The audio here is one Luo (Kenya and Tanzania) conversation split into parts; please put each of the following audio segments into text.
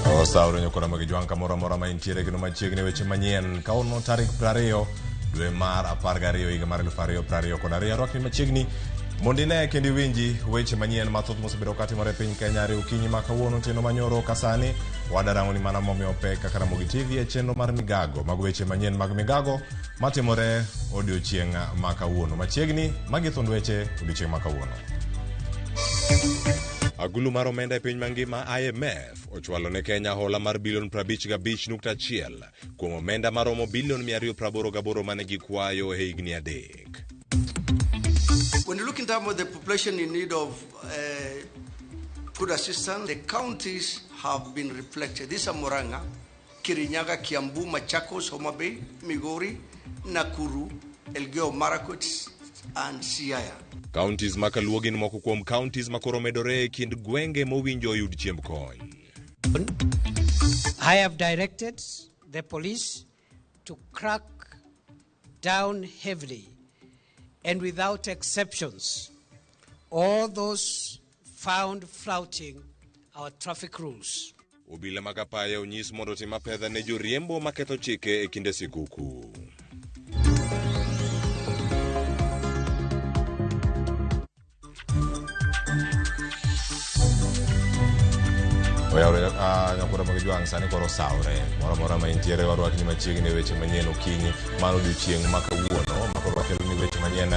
Osawore nyokora mag jwang' kamoro amora ma intiere kendo machiegni weche manyien. Kawuono tarik 20 dwe mar 12 higa mar 2022. Arwakni machiegni mondo ine kendo iwinji weche manyien mathoth mosebedo katimore e piny Kenya are okinyi ma kawuono otieno manyoro ka sani wadarang'oni mana momiyo pek kaka Ramogi TV e chenro mar migago mag weche manyien mag migago matimore odiochieng' ma kawuono. Machiegni magi thund weche odiochieng' ma kawuono. Agulu mar omenda e piny mangima IMF ochwalo ne Kenya hola mar bilion 55.1 kuom omenda maromo bilion 288 mane gikwayo e higni adek. When you look in terms of the population in need of food assistance, the counties have been reflected. These are Murang'a, Kirinyaga, Kiambu, Machakos, Homa Bay, Migori, Nakuru, Elgeyo Marakwet, and Siaya. Counties ma kaluo gin moko kuom counties ma koro medore e kind gwenge mowinjo oyud chiemb kony. I have directed the police to crack down heavily and without exceptions all those found flouting our traffic rules. Obila mag apaya onyis mondo otim apedha ne joriembo maketho chike e kinde sikuku. Oyawre nyakura mag jwang' sani koro osawre moro amora ma intiere warwakni machiegni e weche manyien okinyi mar odiochieng' ma kawuono ma koro wakelo ni weche manyien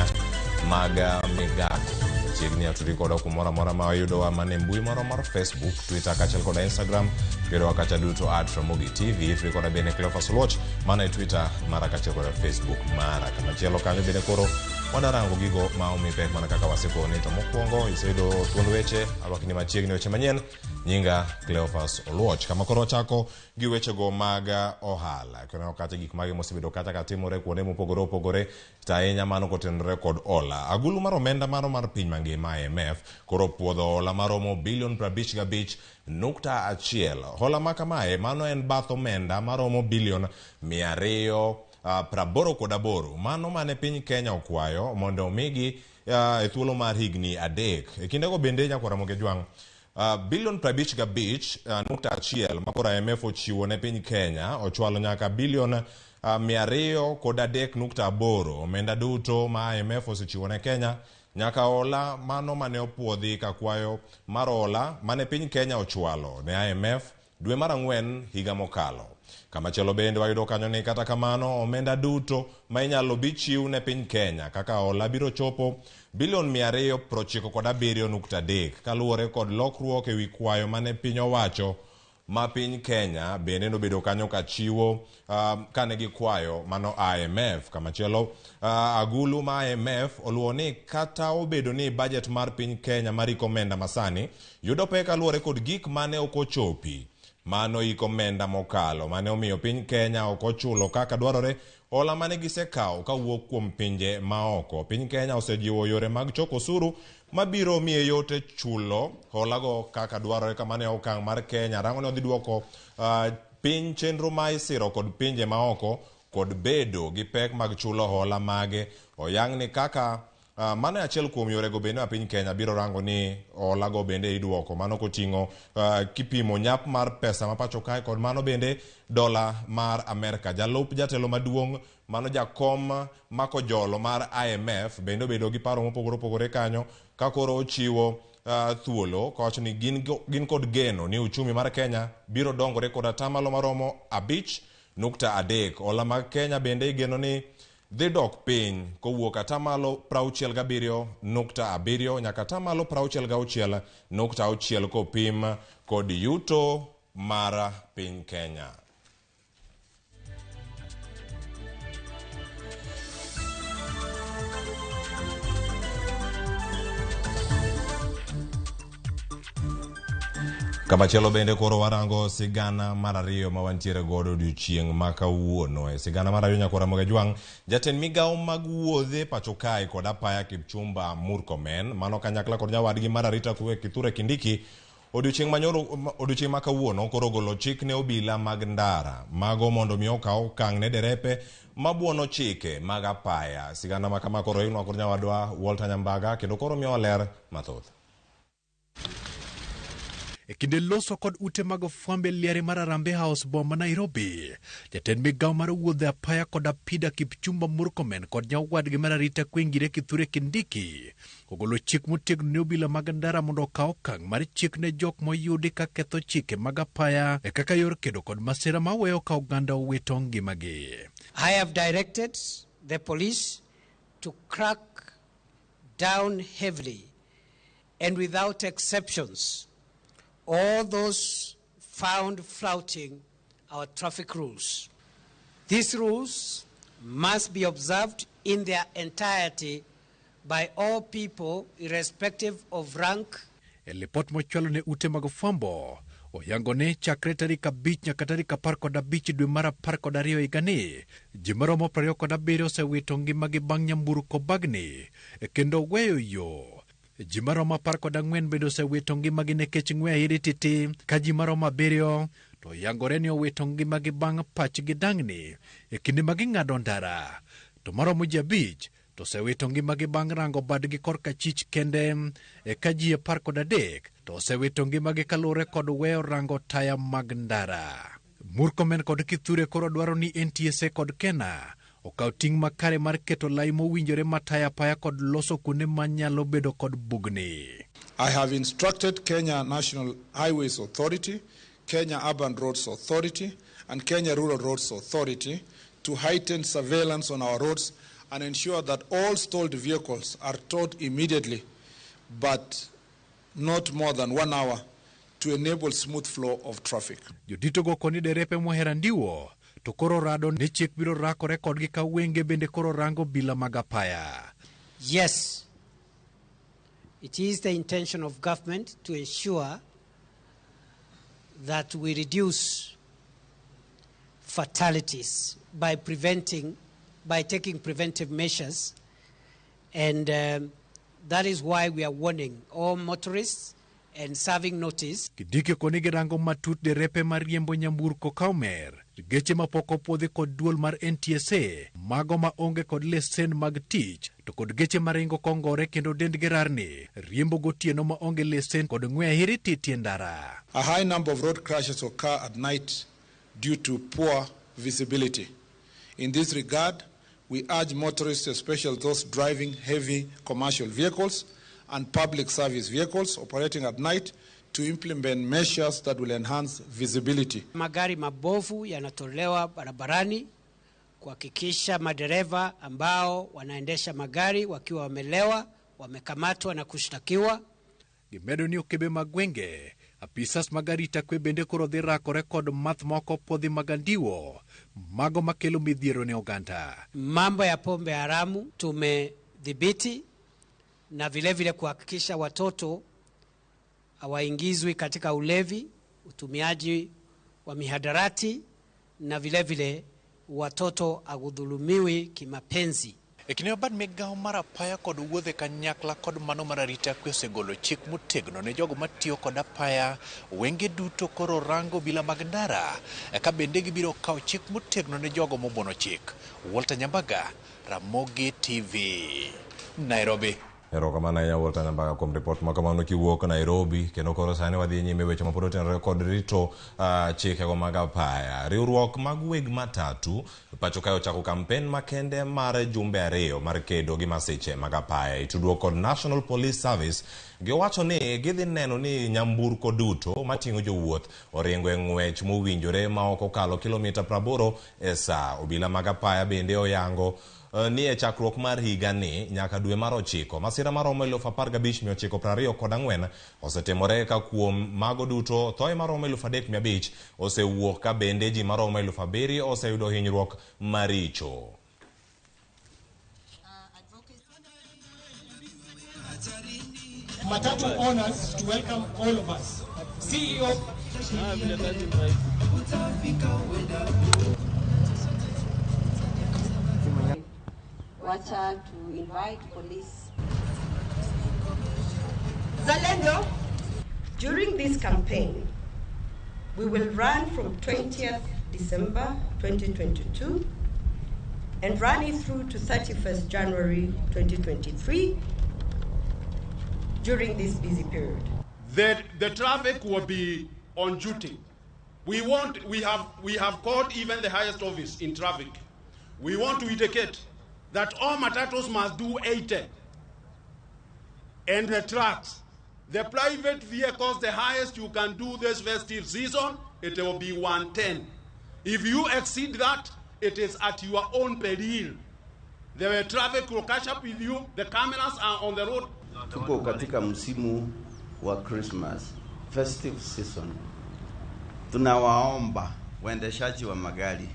mag migago machiegni atudi kodwa kumoro amora ma wayudowa mana e mbui moro mar Facebook, Twitter kaachiel koda Instagram yudowa kacha duto at Ramogi TV tudi koda bende Cleophas Oluoch mana e Twitter mara kaachiel koda Facebook mara kamachielo kanyo bende koro wadarango gigo ma omi pek mana kaka wasekoni to mokwongo iseyudo thuond weche arwakni machiegni weche manyien nyinga Cleophas Oluoch kama koro wachako gi wechego mag ohala kineno kacha gik mage mosebedo kacha katimore kuonde mopogore opogore to ahinya mano kotenore kod hola agulu mar omenda mano mar piny mangima IMF koro puodho hola maromo bilion 55.1 hola ma kamae mano en bath omenda maromo bilion 288 mano mane piny Kenya okwayo mondo omigi e thuolo mar higni adek e kindego bende nyakwar Ramogi Ojwang' bilion 55.1 ma koro IMF ochiwo ne piny Kenya ochwalo nyaka bilion 203.8 omenda duto ma IMF osechiwo ne Kenya nyaka hola mano mane opuodhi ka kwayo mar hola mane piny Kenya ochwalo ne IMF dwe mar ang'wen higa mokalo. Kamachielo bende wayudo kanyo ni kata kamano omenda duto ma inyalo bi chiw ne piny Kenya kaka hola biro chopo bilion 297.3 kaluwore kod lokruok ewi kwayo mane piny owacho ma piny Kenya bende nobedo kanyo kachiwo kane gikwayo mano IMF. Kamachielo agulu ma IMF oluwo ni kata obedo ni budget mar piny Kenya mar iko omenda masani yudo pek kaluwore kod gik mane ok ochopi mano iko omenda mokalo mane omiyo piny Kenya ok ochulo kaka dwarore hola mane gisekawo kawuok kuom pinje maoko. Piny Kenya osejiwo yore mag choko osuru mabiro miye yot e chulo holago kaka dwarore kamano e okang' mar Kenya rango ni odhi duoko piny chenro ma isiro kod pinje maoko kod bedo gi pek mag chulo hola mage oyang ni kaka mano e achiel kuom yorego bende ma piny Kenya biro rango ni holago bende iduoko mano koting'o kipimo nyap mar pesa ma pacho kae kod mano bende dola mar Amerka. Jalup jatelo maduong' mano jakom makojolo mar IMF bende obedo gi paro mopogore opogore kanyo ka koro ochiwo thuolo kowacho ni gin kod geno ni uchumi mar Kenya biro dongore kod atamalo maromo 5.3. Hola mag Kenya bende igeno ni dhi dok piny kowuok atamalo 67.7 nyaka atamalo 66.6 kopim kod yuto mar piny Kenya. Kamachielo bende koro warango sigana mar ariyo ma wantiere godo odiochieng' ma kawuono. E sigana mar ariyo nyakwar Ramogi Ojwang', jatend migawo mag wuodhe pacho kae kod apaya Kipchumba Murkomen, mano kanyakla kod nyawadgi mar arita kwe Kithure Kindiki, odiochieng' manyoro odiochieng' ma kawuono koro ogolo chik ne obila mag ndara mago mondo mi okaw okang' ne derepe mabuono chike mag apaya. Sigana ma kama koro inwa kod nyawadwa Walter Nyambaga kendo koro miyowa ler mathoth. E kinde loso kod ute mag fwambo e liare mar Harambee House boma ma Nairobi, jatend migawo mar wuodhe apaya kod apida Kipchumba Murkomen kod nyawadgi mar arita kwe Ngire Kithure Kindiki ogolo chik motegno ne obila mag ndara mondo okaw okang' mar chik ne jok moyudi ka ketho chike mag apaya e kaka yor kedo kod masira maweyo ka oganda owito ngimagi. I have directed the police to crack down heavily and without exceptions all those found flouting our traffic rules. These rules must be observed in their entirety by all people, irrespective of rank. E lipot mochwalo ne ute mag fwambo, oyango ni chakre tarik 5 nyaka tarik 15 dwe mar 12 higani, ji maromo 27 osewito ngimagi bang' nyamburko bagni kendo weyo yo. Ji maromo 14 bende osewito ngimagi nikech ng'we airititi, ka ji maromo 7 to oyangore ni owito ngimagi bang' pachgi dang'ni e kinde ma ging'ado ndara. To maromo ji 5 to osewito ngimagi bang' rango badgi korka chich kende, e ka ji 13 to osewito ngimagi kaluwore kod weyo rango taya mag ndara. Murkomen kod Kithure koro dwaro ni NTSA kod KENA okaw ting' makare mar keto lai mowinjore mataya apaya kod loso kuonde manyalo bedo kod bugni. I have instructed Kenya National Highways Authority, Kenya Urban Roads Authority, and Kenya Rural Roads Authority to heighten surveillance on our roads and ensure that all stalled vehicles are towed immediately, but not more than 1 hour, to enable smooth flow of traffic. Jodito go koni derepe mohero andiwo to koro rado ni chik biro rakore kodgi ka wenge bende koro rango bila mag apaya. Yes, it is the intention of government to ensure that we reduce fatalities by taking preventive measures, and that is why we are warning all motorists and serving notice. Kindiki koni girango matut derepe mariembo nyamburko ka omer, geche mapok opuodhi kod duol mar NTSA, mago ma onge kod lesen mag tich, to kod geche maringo kongore kendo dendgi rarni, riembo gotieno ma onge lesen kod ng'we ahirititi e ndara. A high number of road crashes occur at night due to poor visibility. In this regard, we urge motorists, especially those driving heavy commercial vehicles and public service vehicles operating at night, to implement measures that will enhance visibility. Magari mabovu yanatolewa barabarani kuhakikisha madereva ambao wanaendesha magari wakiwa wamelewa wamekamatwa na kushtakiwa. Gimedo ni okebe mag gwenge, apisas mag arita kwe bende koro dhi rakore kod math moko puodhi mag andiwo, mago makelo midhiero ne oganda. Mambo ya pombe haramu tumedhibiti, na vile vile kuhakikisha watoto hawaingizwi katika ulevi, utumiaji wa mihadarati, na vile vile watoto hawudhulumiwi kimapenzi. E kinde ma bad migawo mar apaya kod wuodhe kanyakla kod mano mar arita kwe osegolo chik motegno ne jogo matiyo kod apaya, wenge duto koro rango obila mag ndara, ka bende gibiro kawo chik motegno ne jogo mobono chik. Walter Nyambaga, Ramogi TV, Nairobi. Erokamano ahinya Walter Nyambaga kuom ripot ma kamano kiwuok Nairobi. Kendo koro sani wadhi nyime weche mapod otenore kod rito chikego mag apaya. Riwruok mag weg matatu pacho kae ochako kampen makende mar jumbe 2 mar kedo gi masiche mag apaya. Itudruok kod National Police Service, giwacho ni gidhi neno ni nyamburko duto mating'o jowuoth oringo e ng'wech mowinjore ma ok okalo kilomita 80 e saa. Obila mag apaya bende oyango ni e chakruok mar higani nyaka dwe mar 9 masira maromo 15,924 osetimore, ka kuom mago duto thoe maromo 3,500 osewuok, ka bende ji maromo 7,000 oseyudo hinyruok maricho. Matatu owners to welcome all of us. CEO Wacha to invite police. Zalendo, during this campaign, we will run from 20th December 2022 and run it through to 31st January 2023 during this busy period. The traffic will be on duty. We want, we have called even the highest office in traffic. We want to indicate that all matatus must do 80. And the trucks, the private vehicles, the highest you can do this festive season, it will be 110. If you exceed that, it is at your own peril. The traffic will catch up with you. The cameras are on the road. Tuko katika msimu wa Christmas, festive season. Tunawaomba waendeshaji wa magari,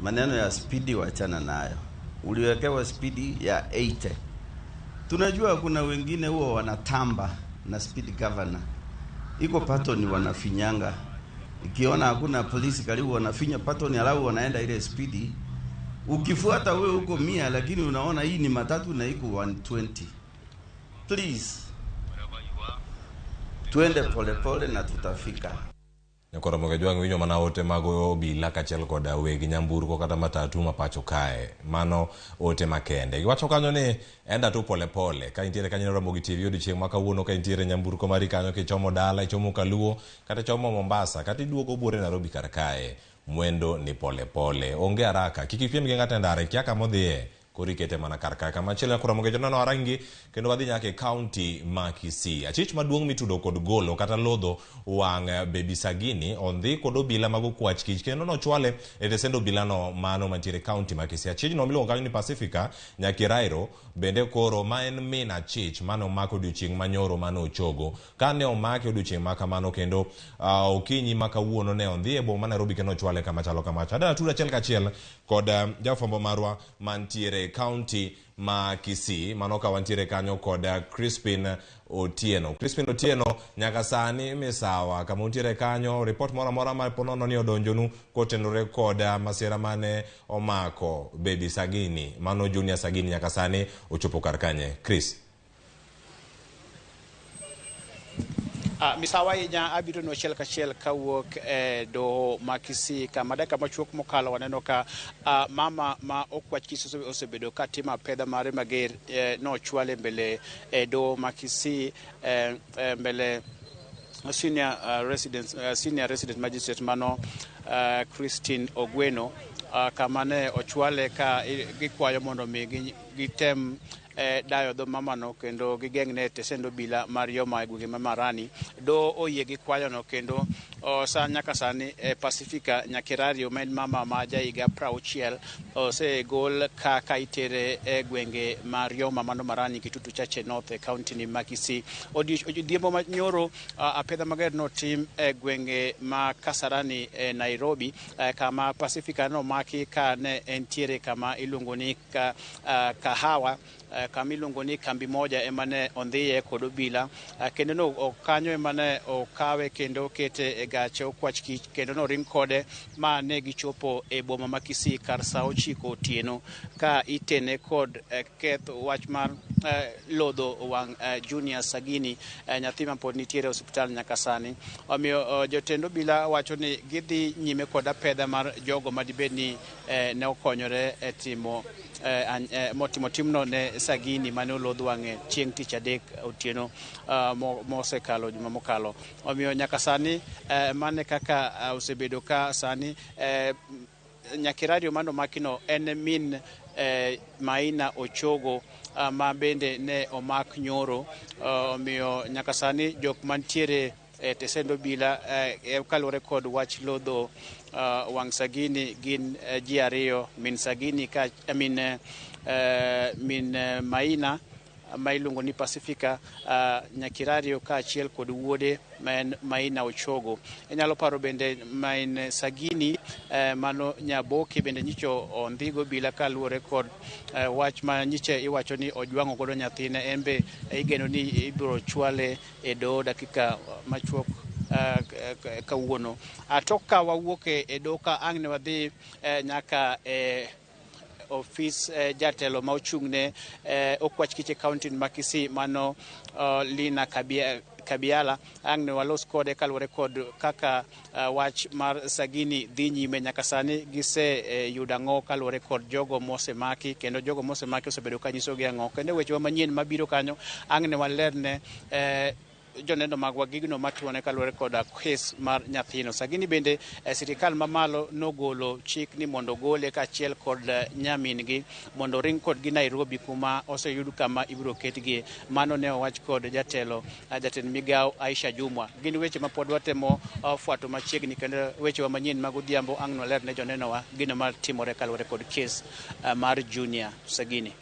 maneno ya spidi wachana nayo. Uliwekewa spidi ya 80. Tunajua kuna wengine huwa wanatamba na speed governor, iko patoni wanafinyanga, ikiona hakuna polisi karibu wanafinya patoni, alafu wanaenda ile spidi. Ukifuata wewe huko 100, lakini unaona hii ni matatu na iko 120. Please, tuende polepole na tutafika. Nyakoro Mogejwang' winjo mana ote mag obila kaachiel kod weg nyamburko kata matatu ma pacho kae. Mano ote makende. Giwacho kanyo ni enda tu polepole. Ka intiere kanyo Ramogi TV odiochieng' ma kawuono, ka intiere nyamburko mari kanyo kichomo dala, ichomo Kaluo, kata ichomo Mombasa, kata iduogo buore Nairobi kar kae. Mwendo ni polepole. Onge haraka. Kik ipiem gi ng'ato e ndara, ikia kama odhiye. Koro ikete mana kar kae. Kamachielo nyakoro Mogejo nono warangi kendo wadhi nyaka e kaunti ma Kisii. Achich maduong' mitudo kod golo kata lodho wang' Baby Sagini ondhi kod obila mag okwach kich kendo nochwale e tesend obilano mano mantiere e kaunti ma Kisii. Achich no miluongo kanyo ni Pacifica Nyakirairo bende koro ma en min achich mane omako odiochieng' manyoro mane ochogo. Kane omake odiochieng' ma kamano kendo okinyi ma kawuono ne ondhi e boma ma Nairobi kendo ochwale kama chalo kamacha. Adana tudo achiel kachiel kod jafwambo marwa mantiere kaunti ma Kisii, mano ka wantiere kanyo kod Crispin Otieno. Crispin Otieno, nyaka sani misawa kama untiere kanyo, report moro amora ma ponono ni odonjonu kotenore kod masira mane omako Baby Sagini, mano Junior Sagini, nyaka sani ochopo kar kanye? Chris. Misawa ahinya, abiro no achiel kachiel kawuok e doho ma Kisii kama dakika machuok mokalo waneno ka mama ma okwach kich osebedo ka timo apedha mare mager nochwale mbele e doho ma Kisii mbele senior resident magistrate mano Christine Ogweno, kama ne ochwale ka gikwayo mondo mi gitem dayo dho mamano kendo gigeng'ne tesend obila mar Yoma e gwenge ma Marani. Do oyie gi kwayono kendo sa nyaka sani Pacifica Nyakerario ma en mama ma jahiga 60 osegol kaka itere e gwenge mar Yoma mano Marani, Kitutu Chache North e kaunti ni ma Kisii. Odhiambo manyoro apedha mager notim e gwenge ma Kasarani e Nairobi, kama Pacifica nomaki ka ne entiere kama iluongo ni Kahawa, kama iluongo ni kambi moja ema ne ondhiye kod obila, kendo no kanyo ema ne okawe kendo okete e gache okwach kich kendo noring kode ma ne gichopo e boma ma Kisii kar sa 9 otieno ka itene kod keth wach mar lodho wang' Junior Sagini, nyathi ma pod nitiere e osiptal nyaka sani. Omiyo jotend obila wacho ni gidhi nyime kod apedha mar jogo madibed ni ne okonyore e timo motimo timno ne Sagini mane olodh wang'e chieng' tich adek otieno mosekalo juma mokalo. Omiyo nyaka sani mane kaka osebedo ka sani Nyakerario mano makino en min Maina Ochogo ma bende ne omak nyoro. Omiyo nyaka sani jok mantiere e tesend obila kaluwore kod wach lodho wang' Sagini gin ji ariyo, min Sagini ka min Maina ma iluongo ni Pacifica Nyakerario kaachiel kod wuode ma en Maina Ochogo. Inyalo paro bende main Sagini mano Nyaboke bende nyicho ondhigo obila kaluwore kod wach ma nyiche iwacho ni ojwang'o godo nyathine, en be igeno ni ibiro chwale e doho dakika machuok kawuono. Tok ka wawuok e doho ka ang' ne wadhi nyaka e ofis jatelo ma ochung'ne okwach kich e kaunti ma Kisii mano Lina Kabiala, ang' ne walos kode kaluwore kod kaka wach mar Sagini dhi nyime. Nyaka sani gise yudo ang'o kaluwore kod jogo mosemaki, kendo jogo mosemaki osebedo ka nyisogi ang'o, kendo wechewa manyien mabiro kanyo ang' ne walerne. joneno magwa gigno matimore kaluwore koda kes mar nyathino. Sagini bende sirikal mamalo nogolo chik ni mondo gole kaachiel kod nyamin-gi mondo ring kodgi Nairobi kuma oseyud kama ibiro ketgie. Mano ne owach kod jatelo jatend migawo Aisha Jumwa. Gin weche ma pod watemo fwato machiegni kendo wechewa manyien mag odhiambo ang' nwaler ne jonenowa gino matimore kaluwore kod kes mar Junior Sagini.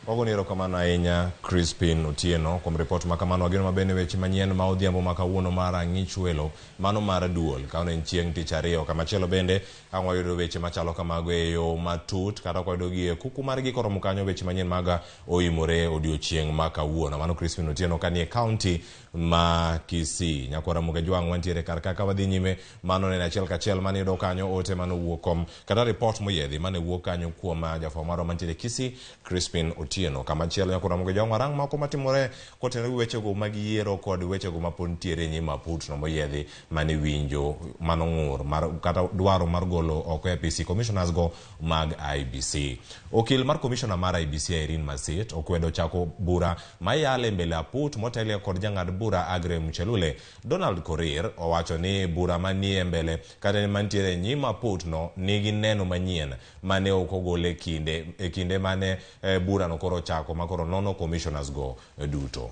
Wagoni erokamano ahinya Crispin Otieno kuom ripot ma kamano. Wageno mabende weche manyien ma odhiambo ma kawuono mar ang'ich welo mano mar duol ka en chieng' tich ariyo. Kamachielo bende ang' wayudo weche machalo kamago e yo matut kata ok wayudogi e kuku margi koromo kanyo weche manyien mag oimore odiochieng' ma kawuono. Mano Crispin Otieno kanie kaunti ma Kisii. Nyakwara Ramogi Jwang' wantiere kar kaka wadhi nyime mano neno achiel kachiel mane yudo kanyo ote mane owuok kom kata ripot moyiedhi mane wuok kanyo kuom jafwambo marwa mantiere Kisii Crispin Otieno. Kamachielo nyakwara Ramogi Jwang' warang moko matimore kotenore gi wechego mag yiero kod wechego mapod nitiere e nyim aputno moyiedhi mane winjo mano ng'ur mar kata dwaro mar golo oko e apisi commissioners go mag IEBC. Okil mar commissioner mar IEBC Irene Masit okwedo chako bura mayale mbele aput motelie kod jang'ad bura Aggrey Muchelule. Donald Korir owacho ni bura manie mbele kata mantiere e nyim aput no nigi neno manyien mane ok ogol e kinde mane bura no koro chako makoro nono commissioners go duto.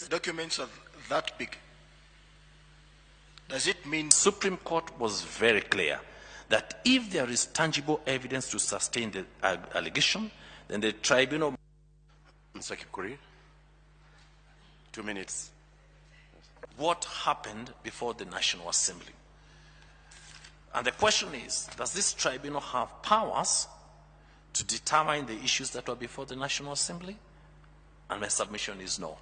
Documents are that big. Does it mean Supreme Court was very clear that if there is tangible evidence to sustain the allegation, then the tribunal... Mr. Kipkorir, 2 minutes. What happened before the National Assembly? And the question is, does this tribunal have powers to determine the issues that were before the National Assembly? And my submission is no.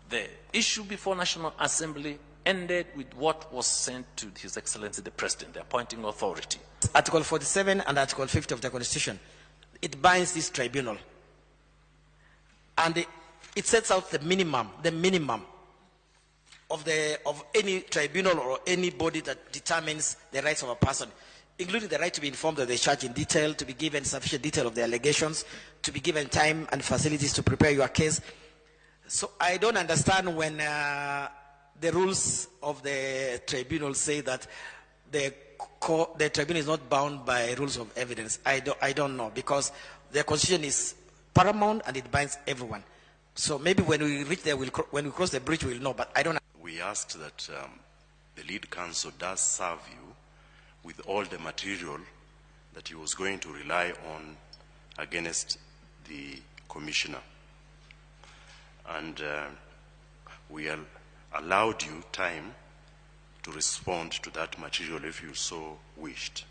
The issue before National Assembly ended with what was sent to His Excellency the President, the appointing authority. Article 47 and Article 50 of the Constitution, it binds this tribunal. And it sets out the minimum of any tribunal or any body that determines the rights of a person, including the right to be informed of the charge in detail, to be given sufficient detail of the allegations, to be given time and facilities to prepare your case. So I don't understand when the rules of the tribunal say that the tribunal is not bound by rules of evidence. I don't know, because the Constitution is paramount and it binds everyone. So maybe when we reach there, when we cross the bridge, we'll know, but I don't. We asked that the lead counsel does serve you with all the material that he was going to rely on against the commissioner. And we allowed you time to respond to that material if you so wished.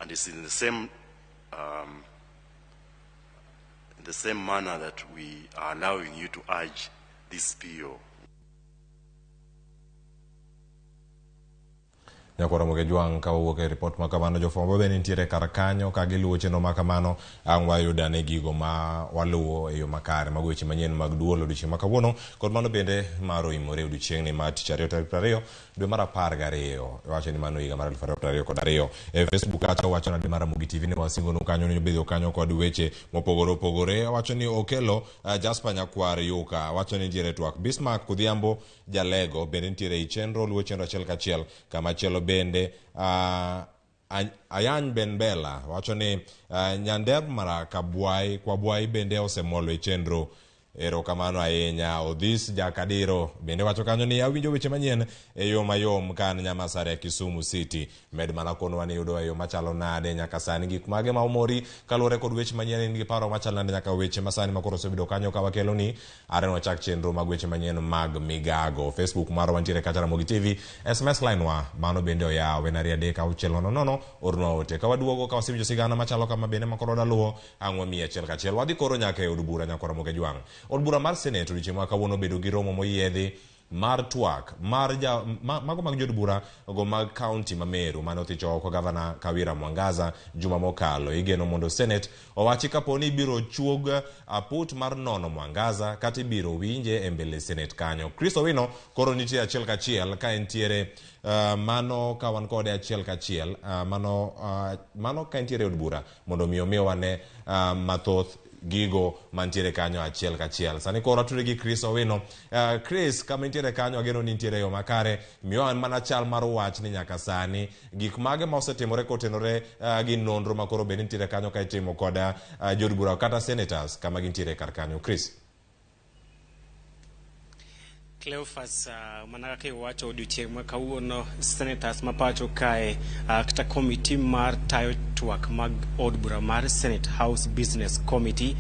And it's in the same manner that we are allowing you to urge this PO. Nyakwara Ramogi Jwang' ka wawuok e ripot ma kamano jofwambo bende nitiere kar kanyo ka giluwo chenro ma kamano ang' wayudo ane gigo ma waluwo e yo makare mago weche manyien mag duol odiochieng' ma kawuono kod mano bende mar oimore odiochieng'ni mar tich ariyo tarik 20 dwe mar 12 wacho ni mano higa mar 2022. E Facebook kacha wacho nade mar Ramogi TV ne wasingonu kanyo ni obedo kanyo kod weche mopogore opogore. Wacho ni Okelo Jasper Nyakwar Yuka wacho ni nitiere twak. Bismarck Kudhiambo Jalego bende nitiere e chenro luwo chenro achiel kachiel. Kamachielo bende Ayany Benbela wacho ni Nyander Mara Kabwai Kwabwai bende osemolo e chenro. Erokamano ahinya. Odhis Jakadiro bende wacho kanyo ni awinjo weche manyien e yo mayom ka an Nyamasare Kisumu City. Med mana konwa ni yudo e yo machalo nade nyaka sani, gik mage ma omori kaluwore kod weche manyien, in gi paro machalo nade nyaka weche masani makoro osebedo kanyo ka wakelo ni are wachak chenro mag weche manyien mag migago. Facebook marwa wantiere kacha Ramogi TV, SMS line wa mano bende oyaw en 23600 ornwa ote. Ka waduogo ka wasewinjo sigana machalo kama bende makoro wadaluwo ang' wamiyi achiel kachiel. Wadhi koro nyaka e od bura nyakwar Ramogi Jwang'. Od bura mar Senate odiochieng' ma kawuono obedo gi romo moyiedhi mar twak mar mago mag jood bura go mag kaunti ma Meru mane othicho oko gavana Kawira Mwangaza juma mokalo. Igeno mondo Senate owachi kapo ni ibiro chuog aput mar nono Mwangaza kata ibiro winje e mbele Senate kanyo. Chris Owino koro nitie achiel kachiel ka entiere mano ka wan kode achiel kachiel mano ka entiere od bura mondo mi omiwa ne mathoth gigo mantiere kanyo achiel kachiel. Sani koro atudre gi Chris Owino. Chris, kama intiere kanyo ageno ni intiere e yo makare. Miwa mana chal mar wach ni nyaka sani gik mage ma osetimore kotenore gi nonro ma koro bende nitiere kanyo ka itimo kod jood bura kata senators kama gintiere kar kanyo. Chris. Cleophas, mana kaka iwacho, odiochieng' ma kawuono senators ma pacho kae kata komiti mar tayo twak mag od bura mar Senate House Business Committee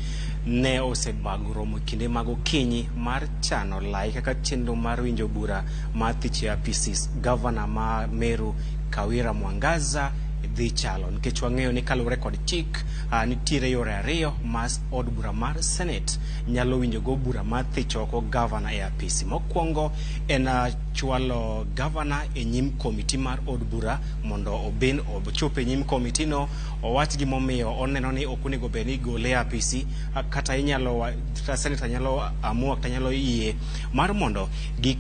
ne osebago romo kinde mag okinyi mar chano lai kaka chenro mar winjo bura mar thich e apis gavana ma Meru Kawira Mwangaza dhi chalo, nikech wang'eyo ni kaluwore kod chik nitiere yore ariyo ma od bura mar Senate nyalo winjogo bura mar thich oko gavana e apisi. Mokwongo en chwalo gavana e nyim komiti mar od bura mondo oben ochop e nyim komiti no owach gimomiyo oneno ni ok onego bed ni igole e apisi, kata inyalo kata senator nyalo amua kata nyalo yie mar mondo gi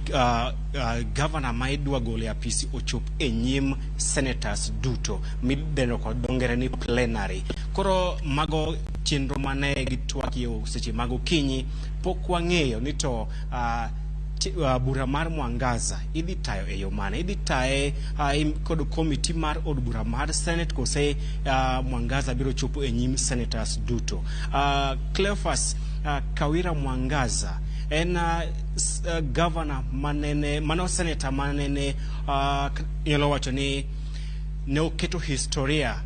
gavana ma idwa golo e apisi ochop e nyim senators duto midendo kod dho ngere ni plenary. Koro mago chenro mane gitwakie seche mag okinyi. Pok wang'eyo ni to bura mar Mwangaza idhi tayo e yo mane, idhi taye kod komiti mar od bura mar Senate kose Mwangaza biro chopo e nyim senators duto. Cleophas, Kawira Mwangaza en governor manene mano senator manene inyalo wacho ni ne oketo historia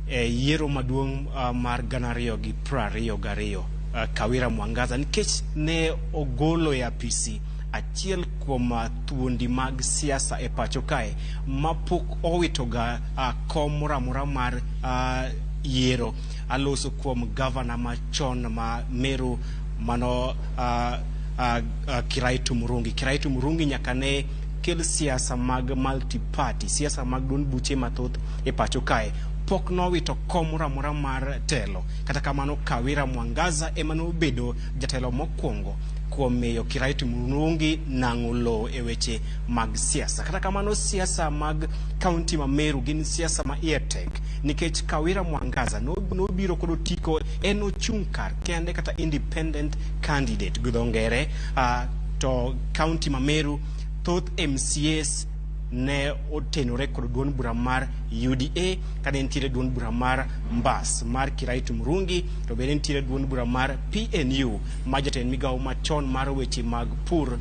e yiero maduong' mar 2022, Kawira Mwangaza, nikech ne ogolo e apisi achiel kuom thuondi mag siasa e pacho kae mapok owitoga kom moro amora mar yiero. Aloso kuom gavana machon ma Meru mano Kiraitu Murungi. Kiraitu Murungi nyaka ne kel siasa mag multi-party, siasa mag duond buche mathoth e pacho kae, pok nowito kom moro amora mar telo. Kata kamano, Kawira Mwangaza ema nobedo jatelo mokwongo kuom miyo Kiraitu Murungi nang'o lowo e weche mag siasa. Kata kamano, siasa mag kaunti ma Meru gin siasa ma iye tek, nikech Kawira Mwangaza nobiro kod otiko, en ochung' kar kende kata independent candidate gi dho ngere, to kaunti ma Meru thoth MCAs ne otenore kod duond bura mar UDA, kane nitiere duond bura mar Mbas mar Kiraitu Murungi, to bende nitiere duond bura mar PNU ma jatend migawo machon mar weche mag pur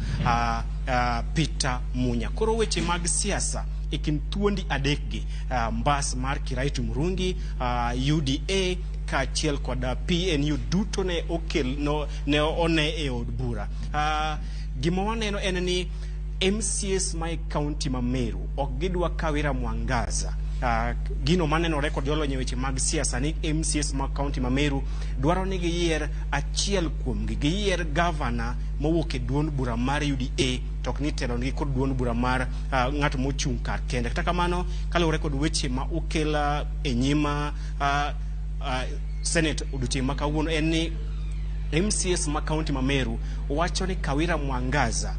Peter Munya. Koro weche mag siasa e kind thuondi adekgi, Mbas mar Kiraitu Murungi, UDA kaachiel kod PNU duto ne okel no, ne one e od bura. Gima waneno en ni MCAs ma e kaunti ma Meru ok gidwa Kawira Mwangaza. Gino manenore kod jolony e weche mag siasa ni MCAs ma kaunti ma Meru dwaro ni giyier achiel kuomgi, giyier gavana mowuok e duond bura mar UDA, to ok ni telonegi kod duond bura mar ng'at mochung' kar kende. Kata kamano, kaluwore kod weche ma okel e nyim Senate odiochieng' ma kawuono en ni MCAs ma kaunti ma Meru wacho ni Kawira Mwangaza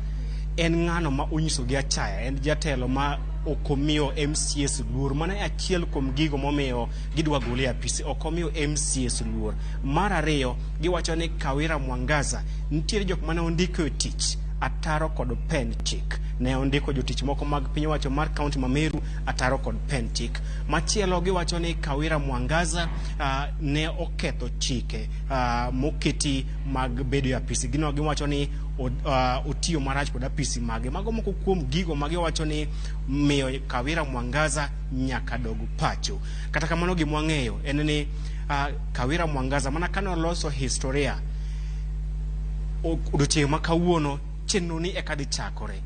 en ng'ano ma onyiso gi achaya, en jatelo ma ok omiyo MCAs luor. Mano e achiel kuom gigo momiyo gidwa gole e apisi, ok omiyo MCAs luor. Mar ariyo, giwacho ni Kawira Mwangaza nitiere jok mane ondiko e tich ataro kod pen chik. Ne ondiko jotich moko mag piny owacho mar kaunti ma Meru ataro kod pen chik. Machielo, giwacho ni Kawira Mwangaza ne oketho chike moketi mag bedo e apisi. Gino giwacho ni otiyo marach kod apisi mage. Mago moko kuom gigo ma giwacho ni miyo Kawira Mwangaza nyaka dog pacho. Kata kamano, gima wang'eyo en ni Kawira Mwangaza mana kane oloso historia odiochieng' ma kawuono, chenro ni eka dhi chakore.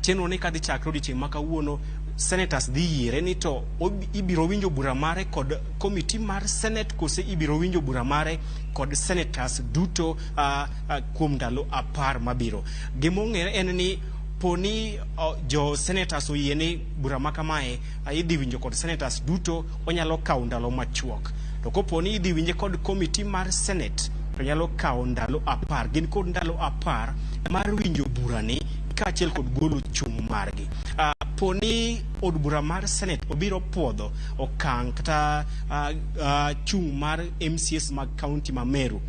Chenro ni kadhi chakre odiochieng' ma kawuono, senators dhi yiere ni to ibiro winjo bura mare kod komiti mar Senate kose ibiro winjo bura mare kod senators duto kuom ndalo 10 mabiro. Gima ong'ere en ni poni jo senators oyie ni bura ma kamae idhi winjo kod senators duto, onyalo kawo ndalo machuok. To kopo ni idhi winje kod komiti mar Senate, to nyalo kawo ndalo 10. Gin kod ndalo 10 mar winjo burani. kaachiel kod golo chung' margi. Poni od bura mar Senate obiro puodho okang' kata chung' mar MCAs mag kaunti ma Meru,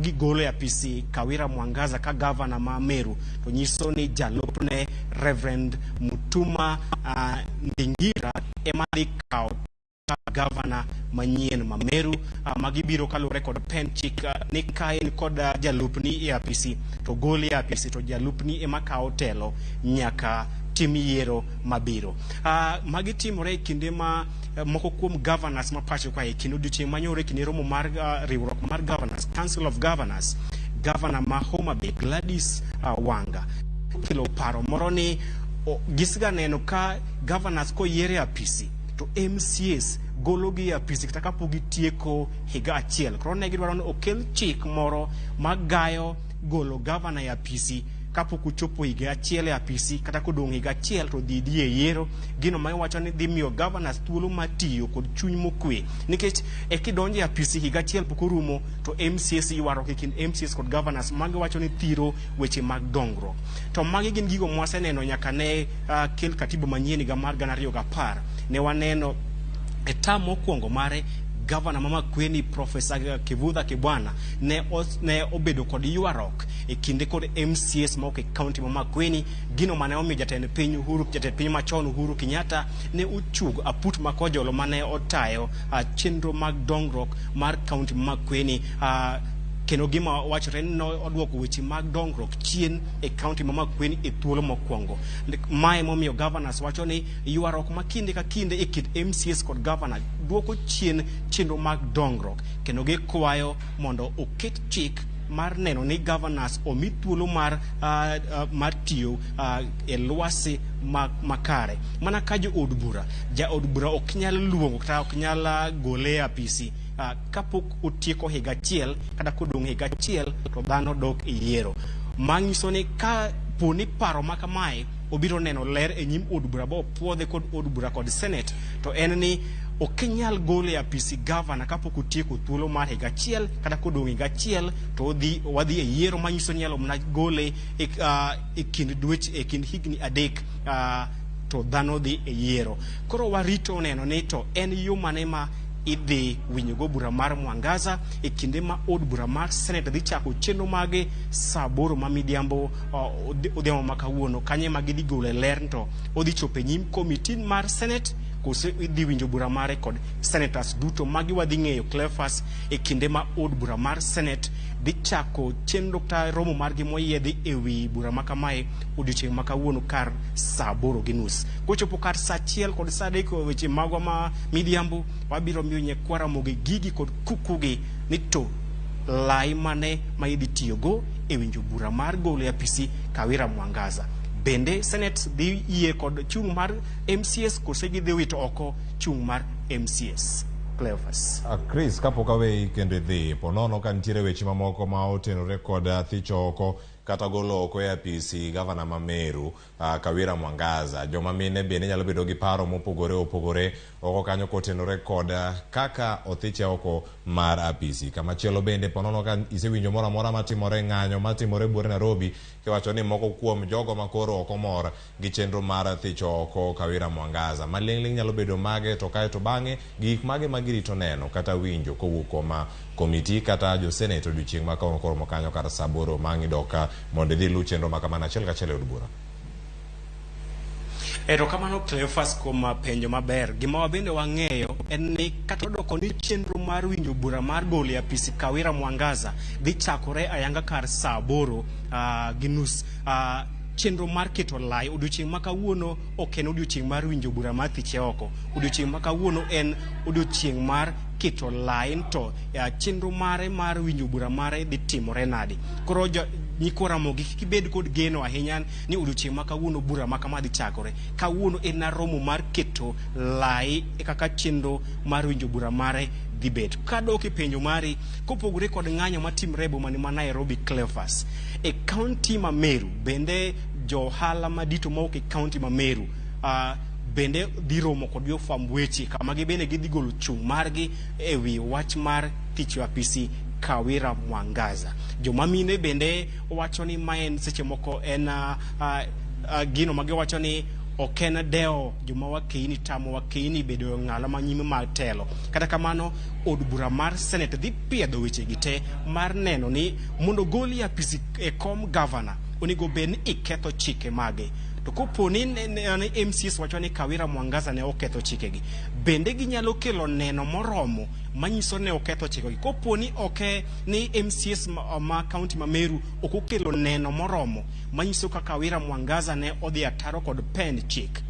gigolo e apisi Kawira Mwangaza ka gavana ma Meru, to nyiso ni jalupne Reverend Mutuma Ndingira ema dhi kawo gavana manyien ma Meru. Magi biro kaluwore kod pen chik ni ka in kod jalupni e apisi to goli e apisi to jalupni ema kawo telo nyaka tim yiero mabiro. Magi timore e kinde ma moko kuom governors ma pacho kae, kendo odiochieng' manyoro e kinde romo mar riwruok mar governors, Council of Governors, governor ma Homa Bay Gladys Wanga kelo paro moro ni gisega neno ka governors koyier e apisi to MCAs gologi e apisi kata kapok gitieko higa achiel. Koro ne gidwaro ni okel chik moro magayo golo gavana e apisi kapok ochopo higa achiel e apisi kata kodong' higa achiel to dhi dhi e yiero. Gino ma iwacho ni dhi miyo governors thuolo mar tiyo kod chuny mokwe, nikech e kidonjo e apisi higa achiel pok orumo to MCAs ywaruok e kind MCAs kod governors magiwacho ni thiro weche mag dongruok. To magi gin gigo mwaseneno nyaka ne kel katiba manyien higa mar 2010. Ne waneno e term mokwongo mare gavana ma Makueni Profesa Kivutha Kibwana ne obedo kod ywaruok e kinde kod MCAs mawuok e kaunti ma Makueni, gino mane omiyo jatend piny Uhuru, jatend piny machon Uhuru Kenyatta ne ochugo aput makojolo mane otayo chenro mag dongruok mar kaunti ma Makueni, kendo gima wachore ni nodwoko weche mag dongruok chien e kaunti ma Makueni e thuolo mokwongo. Mae momiyo governors wacho ni ywaruok ma kinde ka kinde e kind MCAs kod governor duoko chien chenro mag dongruok, kendo gikwayo mondo oket chik mar neno ni governors omi thuolo mar tiyo e lwasi makare. Mana ka jo od bura, jaod bura ok nyal luongo kata ok nyal gole e apisi kapok otieko higa achiel kata kodong' higa achiel to dhano dok e yiero. Manyiso ni ka po ni paro ma kamae obiro neno ler e nyim od bura ba opuodhe kod od bura kod senate, to en ni ok inyal golo e apisi gavana kapok otieko thuolo mar higa achiel kata kodong' higa achiel to odhi wadhi e yiero, manyiso ni inyalo mana gole e kind dweche, e kind higni 3, to dhano dhi e yiero. Koro warito neno ni to en yo mane ma idhi winjogo bura mar Mwangaza e kinde ma od bura mar Senate dhi chako chenro mage saa 8 ma midhiambo, odhiambo ma kawuono. Kanye ma gidhi golo e ler to odhi chopo e nyim komiti mar Senate koso idhi winjo bura mare kod senators duto. Magi wadhi ng'eyo, Cleophas, e kinde ma od bura mar Senate dhi chako chenro kata romo margi moyiedhi e wi bura ma kamae odiochieng' ma kawuono kar saa 8:30. Kochopo kar saa 1 kod saa 3 weche magwa ma midhiambo, wabiro miyo nyakwa Ramogi gigi kod kukugi ni to lai mane ma idhi tiyogo e winjo bura mar golo e apisi Kawira Mwangaza. Bende Senate dhi yie kod chung' mar MCAs kose gidhi wito oko chung' mar MCAs? Cleophas. Chris, kapok aweyi kendo idhi, ponono ka nitiere weche mamoko ma otenore kod thicho oko kata golo oko e apisi gavana ma Meru, Kawira Mwangaza. Joma mine bende nyalo bedo gi paro mopogore opogore oko kanyo kotenore kod kaka othiche oko mar apisi. Kamachielo bende ponono ka isewinjo moro amora matimore, ng'anyo matimore buore Nairobi, kiwacho ni moko kuom jogo makoro ok omor gi chenro mar thicho oko Kawira Mwangaza. Maling'ling' nyalo bedo mage, to kae to bang'e gik mage ma girito neno kata winjo kowuok kuom komiti kata jo senate odiochieng' ma kawuono koromo kanyo kar saa 8 ma ang' idok mondo idhi iluw chenro ma kamano achiel kachiel e od bura. Erokamano Cleophas kuom penjo maber. Gima wabende wang'eyo en ni kata odoko ni chenro mar winjo bura mar golo e apisi Kawira Mwangaza dhi chakore ayanga kar saa 8:30. Chenro mar keto lai odiochieng' ma kawuono ok en odiochieng' mar winjo bura mar thiche oko. Odiochieng' ma kawuono en odiochieng' mar keto lai to chenro mare mar winjo bura mare dhi timore nade. Koro nyikwa Ramogi kik ibed kod geno ahinya ni odiochieng' ma kawuono bura ma kama dhi chakore. Kawuono en romo mar keto lai e kaka chenro mar winjo bura mare dhi bet. Kadok e penjo mari, kopogore kod ng'anyo matimre e boma ma Nairobi, Cleophas, e kaunti ma Meru bende johala madito mawuok e kaunti ma Meru bende dhi romo kod jofwamb weche kama gibende gidhi golo chung' margi e wi wach mar thicho apisi Kawira Mwangaza. Joma mine bende wacho ni ma en seche moko en gino magiwacho ni ok en dewo joma wakeini tamo wakeini bedo e ng'ala manyime mar telo. Kata kamano od bura mar Senate dhi piedho wechegi te mar neno ni mondo gol e apisi e kom gavana onego bed ni iketho chike mage. To kopo ni MCAs wacho ni Kawira Mwangaza ne oketho chikegi, bende ginyalo kelo neno moromo manyiso ne oketho chikegi. Kopo ni ok ni MCAs ma kaunti ma Meru ok okelo neno moromo manyiso kaka Kawira Mwangaza ne odhi ataro kod pend chik,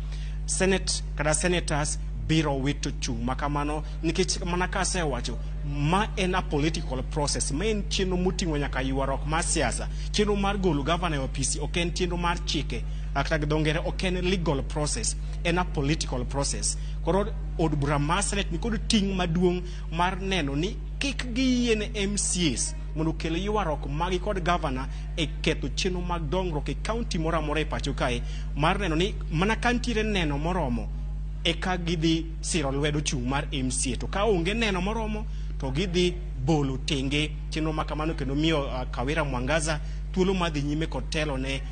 Senate kata senators biro wito chung' makamano, nikech mana ka asewacho ma en a political process, ma en chenro moting'o nyaka ywaruok mar siasa. Chenro mar golo gavana e ofisi ok en chenro mar chike, kata gi dho ngere ok en legal process, en a political process. Koro od bura mar Senate nikod ting' maduong' mar neno ni kik giyie ne MCAs mondo okel ywaruok magi kod gavana e ketho chenro mag dongruok e kaunti moro amora e pacho kae, mar neno ni mana ka nitiere neno moromo eka gidhi siro lwedo chung' mar MCA, to ka onge neno moromo to gidhi bolo tenge chenro ma kamano kendo miyo Kawira Mwangaza thuolo mar dhi nyime kod telo ne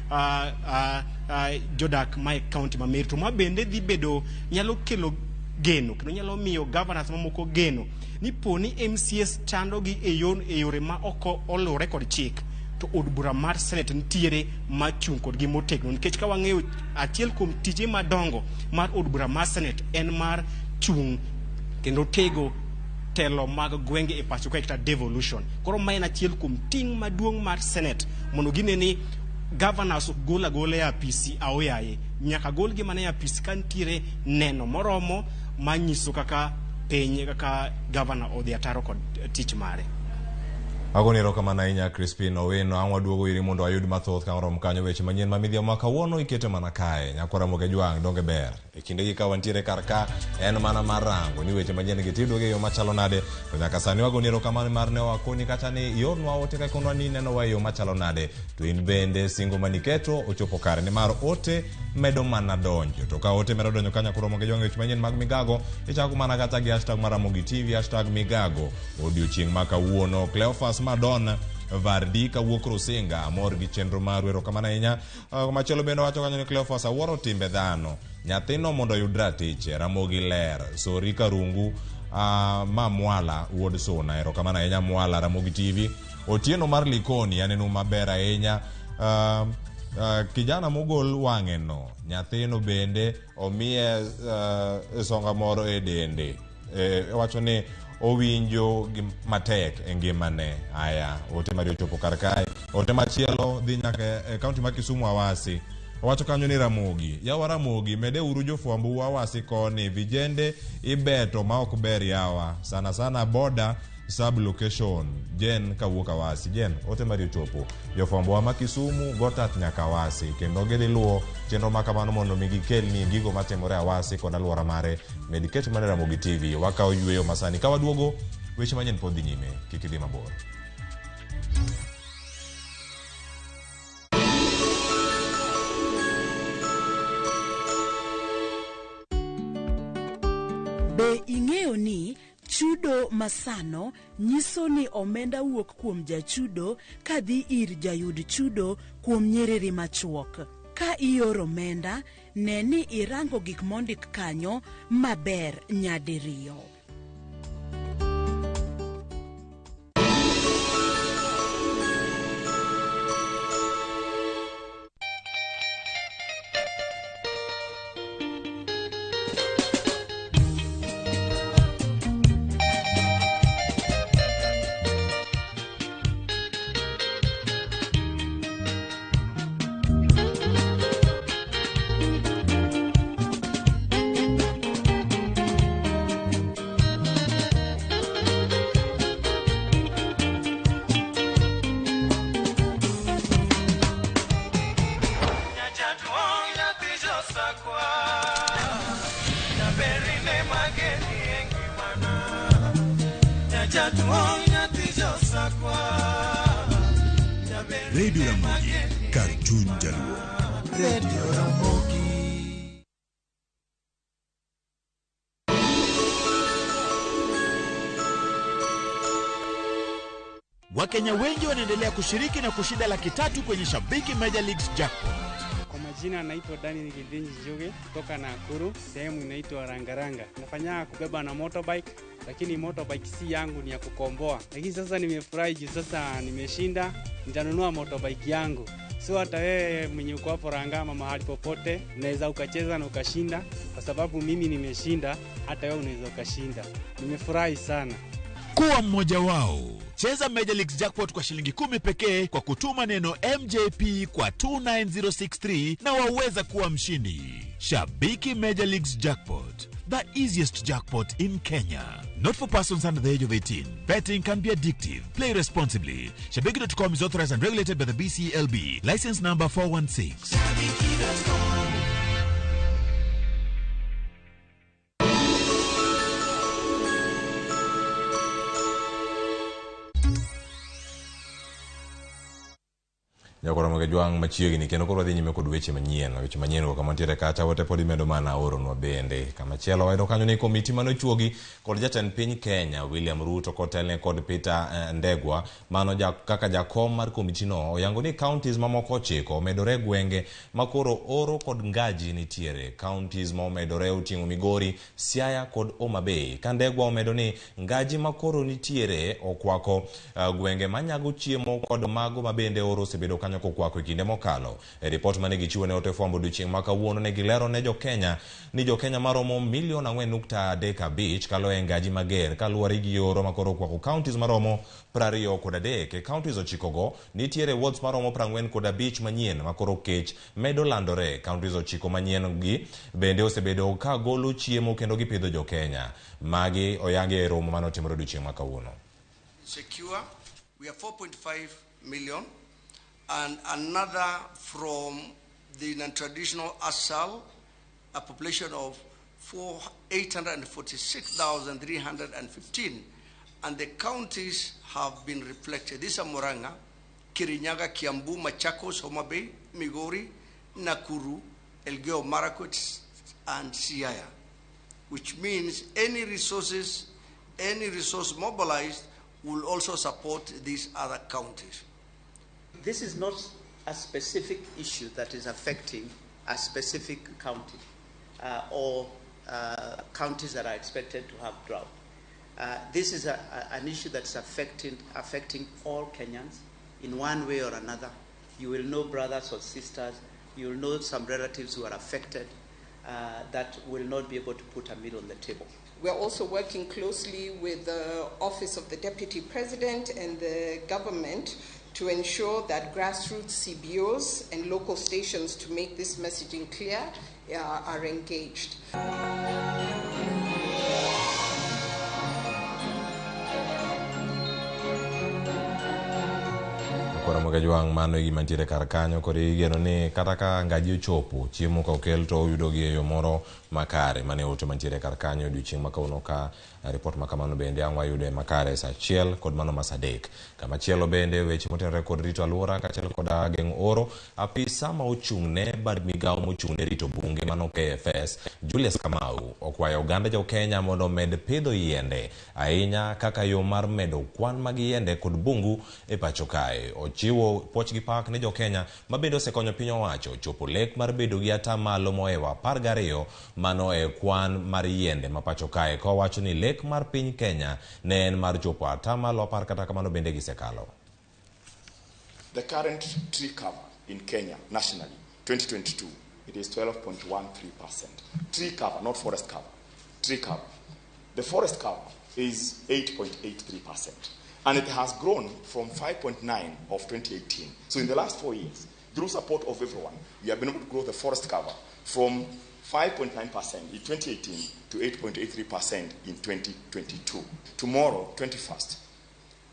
jodak ma e kaunti ma Meru. To ma bende dhi bedo nyalo kelo geno kendo nyalo miyo governors mamoko geno ni po ni MCAs chandogi e yore ma ok oluwore kod chik, to od bura mar Senate nitiere machung' kodgi motegno, nikech ka wang'eyo achiel kuom tije madongo mar od bura mar Senate en mar chung' kendo tego telo mag gwenge e pacho kae kata devolution. Koro ma en achiel kuom ting' maduong' mar Senate mondo gine ni governors ok gol agola e apisi aoyaye, nyaka golgi mana e apisi ka nitiere neno moromo manyiso kaka piny kaka governor odhi ataro kod tich mare. Agoni erokamano ahinya Crispin Owino. Ang' waduogo iri mondo wayud mathoth ka oromo kanyo weche manyien ma midhiambo ma kawuono ikete mana kae. Nyakwara Ramogi Jwang' donge ber. E kindegi ka wantiere kar ka en mana mar rango ni weche manyien gi tiyudogi e yo machalo nade. To nyaka sani wagoni erokamano mar ne wakoni kata ni iornwa ote ka ikonwa ni inenowa e yo machalo nade. To in bende singo maniketo ochopo kare nimar ote medo mana donjo. To ka ote medo donjo ka Nyakwar Ramogi Jwang' weche manyien mag migago, ichako mana kata gi hashtag mar Ramogi TV, hashtag migago. Odiochieng' ma kawuono Cleophas Madon Vardi kawuok Rusinga amor gi chenro maru, erokamano ahinya. Machielo bende wacho kanyo ni Cleophas awuoro timbe dhano, nyathino mondo oyud ratiche, Ramogi ler, Sori Karungu ma Mwala wuod Suna, erokamano ahinya Mwala. Ramogi TV. Otieno mar Likoni aneno maber ahinya. Kijana mogol wang'e no, nyathino bende omiye songa moro e dende. Wacho ni owinjo matek e ngimane. Aya, ote mari ochopo kar kae. Ote machielo dhi nyaka e kaunti ma Kisumu Awasi. Owacho kanyo ni Ramogi, yawa Ramogi, mede uru jofwambo Awasi koni, vijende ibeto ma ok ber yawa, sana sana boda sub location. Jen kawuok Awasi. Jen, ote mari ochopo. Jofwambo wa ma Kisumu gotat nyaka Awasi kendo gidhi luwo chenro ma kamano mondo mi gikelni gigo matimore Awasi kod alwora mare. Med ket mana Ramogi TV. Wakawo yweyo masani. Ka waduogo, weche manyien pod dhi nyime. Kik idhi mabor. Be ing'eyo ni chudo masano nyiso ni omenda wuok kuom jachudo kadhi ir jayud chudo kuom nyiriri machuok? Ka ioro omenda, ne ni irango gik mondik kanyo maber nyadiriyo. Radio Ramogi, kar chuny jaluo. Radio Ramogi. Wakenya wengi wanaendelea kushiriki na kushinda 300,000 kwenye Shabiki Major Leagues Jackpot. Kwa majina naitwa Daniel Githinji Njuge kutoka Nakuru, sehemu inaitwa Rangaranga. Nafanya kubeba na motorbike, lakini motorbike si yangu, ni ya kukomboa. Lakini sasa nimefurahi juu sasa nimeshinda, nitanunua motorbike yangu. So hata wewe mwenye uko hapo Rangama mahali popote, unaweza ukacheza na ukashinda, kwa sababu mimi nimeshinda, hata wewe unaweza ukashinda. Nimefurahi sana. Kuwa mmoja wao. Cheza Major Leagues Jackpot kwa shilingi 10 pekee kwa kutuma neno MJP kwa 29063 na waweza kuwa mshindi. Shabiki Major Leagues Jackpot, the easiest jackpot in Kenya. Not for persons under the age of 18. Betting can be addictive. Play responsibly. Shabiki.com is authorized and regulated by the BCLB. License number 416. Nyakoro Jwang' machiegni kendo koro wadhi nyime kod weche manyien. Weche manyien go kama ntiere kacha wote pod imedo mana oronwa bende. Kamachielo wayudo kanyo ni komiti manochuogi kod jatend piny Kenya William Ruto kotelne kod Peter Ndegwa mano kaka jakom mar komitino oyango ni counties mamoko 9 omedore gwenge makoro oro kod ngaji nitiere. Counties ma omedore oting'o Migori, Siaya kod Homa Bay. Ka Ndegwa omedo ni ngaji makoro nitiere okwako gwenge manyago chiemo kod mago mabende oro osebedo kanyo kokwako e kinde mokalo. E ripot mane gichiwo ne ote fwambo odiochieng' ma kawuono ne gilero ne jokenya ni jokenya maromo milion 4.35 kalo e ngaji mager kaluwore gi oro makoro okwako counties maromo 23. E counties 9 go nitiere wards maromo 45 manyien makoro kech medo landore. Counties 9 manyien gi bende osebedo ka golo chiemo kendo gipidho jokenya. Magi oyangi e romo mane otimore odiochieng' ma kawuono. Secure, we are 4.5 million. And another from the non-traditional ASAL, a population of 846,315. And the counties have been reflected. These are Murang'a, Kirinyaga, Kiambu, Machakos, Homa Bay, Migori, Nakuru, Elgeyo Marakwet, and Siaya, which means any resource mobilized will also support these other counties. This is not a specific issue that is affecting a specific county or counties that are expected to have drought. This is an issue that's affecting all Kenyans in one way or another. You will know brothers or sisters, you will know some relatives who are affected that will not be able to put a meal on the table. We are also working closely with the Office of the Deputy President and the government to ensure that grassroots CBOs and local stations to make this messaging clear are engaged. Koro Jwang' mano e gima ntiere kar kanyo koro igeno ni kata ka ngaji ochopo chiemo ka okel to oyudo gi e yo moro makare. Mane ote mantiere kar kanyo odiochieng' ma kawuono ka ripot ma kamano bende ang' wayude makare saa 1 kod mano ma saa 3. Kamachielo bende weche motenore kod rito alwora kaachiel kod geng'o oro, apisa ma ochung' ne bad migawo mochung' ne rito bunge mano KFS Julius Kamau okwayo oganda jo Kenya mondo omed pidho yiende ahinya kaka yo mar medo kwan mag yiende kod bungu e pacho kae. Ochiwo puoch gi pak ne jo Kenya ma bende osekonyo piny owacho chopo lek mar bedo gi atamalo mohewo 12 mano e kwan mar yiende ma pacho kae, kowacho ni lek mar piny Kenya ne en mar chopo atamalo 10 kata kamano bende gisekalo. The current tree cover in Kenya nationally 2022, it is 12.13%. Tree cover, not forest cover. Tree cover. The forest cover is 8.83%. And it has grown from 5.9 of 2018. So in the last 4 years, through support of everyone, we have been able to grow the forest cover from 5.9% in 2018 to 8.83% in 2022. Tomorrow, 21st,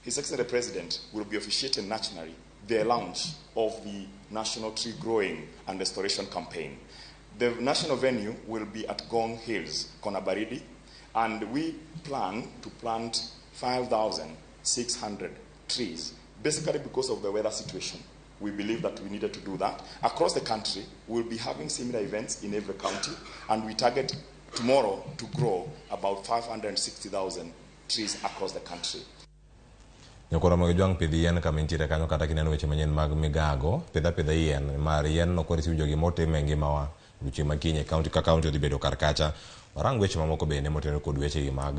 His Excellency the President will be officiating nationally the launch of the National Tree Growing and Restoration Campaign. The national venue will be at Gong Hills, Konabaridi, and we plan to plant 5,600 trees, basically because of the weather situation. We believe that we needed to do that. Across the country, we'll be having similar events in every county, and we target tomorrow to grow about 560,000 trees across the country. Nyakoro mag jwang' pidh yien kama intiere kanyo kata kineno weche manyien mag migago, pidh apidha yien mar yien no koro isiwinjo gima otimo e ngimawa odiochieng' ma kiny e kaunti ka kaunti odhi bedo kar kacha. Warang weche mamoko bende motenore kod weche gi mag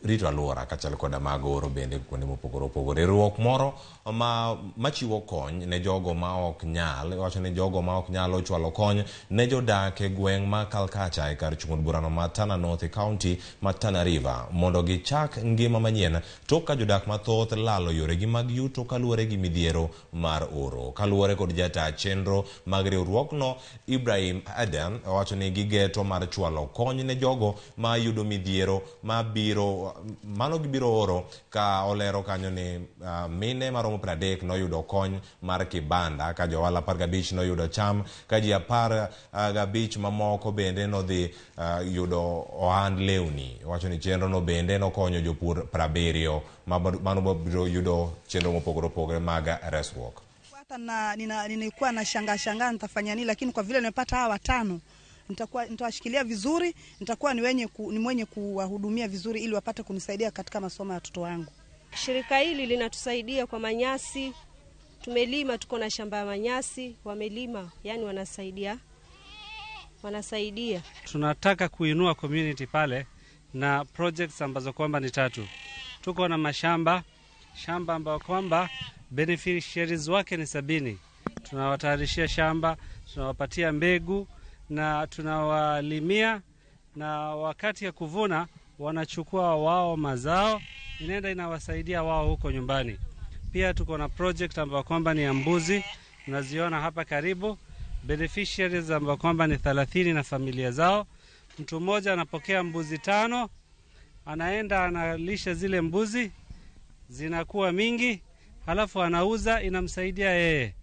rito alwora kaachiel koda mag oro bende kuonde mopogore opogore. Riwruok moro ma machiwo kony ne jogo ma ok nyal iwacho ni jogo ma ok nyal ochwalo kony ne jodak e gweng' ma Kalkacha e kar chung' od burano ma Tana North e kaunti ma Tana River mondo gichak ngima manyien tok ka jodak mathoth lalo yoregi mag yuto kaluwore gi midhiero mar oro. Kaluwore kod jata chenro mag riwruogno Ibrahim Aden owacho ni gigeto mar chwalo kony ne jogo ma yudo midhiero ma biro mano gibiro oro ka olero kanyo ni mine maromo 30 noyudo kony mar kibanda ka johala 15 noyudo cham ka ji 15 mamoko bende nodhi yudo ohand lewni. Owacho ni chenro no bende nokonyo jopur 70 mano biro yudo chenro mopogore opogore mag resruok. Hata na nilikuwa na shangaa nitafanya nini, lakini kwa vile nimepata hawa watano nitawashikilia vizuri, nitakuwa ni mwenye kuwahudumia vizuri ili wapate kunisaidia katika masomo ya watoto wangu. Shirika hili linatusaidia kwa manyasi. Tumelima, tuko na shamba ya manyasi, wamelima, yani wanasaidia. Tunataka kuinua community pale na projects ambazo kwamba ni tatu. Tuko na mashamba, shamba ambayo kwamba beneficiaries wake ni 70. Tunawatayarishia shamba, tunawapatia mbegu na tunawalimia, na wakati ya kuvuna wanachukua wao mazao, inaenda inawasaidia wao huko nyumbani. Pia tuko na project ambayo kwamba ni ya mbuzi, tunaziona hapa karibu, beneficiaries ambao kwamba ni 30 na familia zao. Mtu mmoja anapokea mbuzi 5, anaenda analisha zile mbuzi, zinakuwa mingi, halafu anauza, inamsaidia yeye.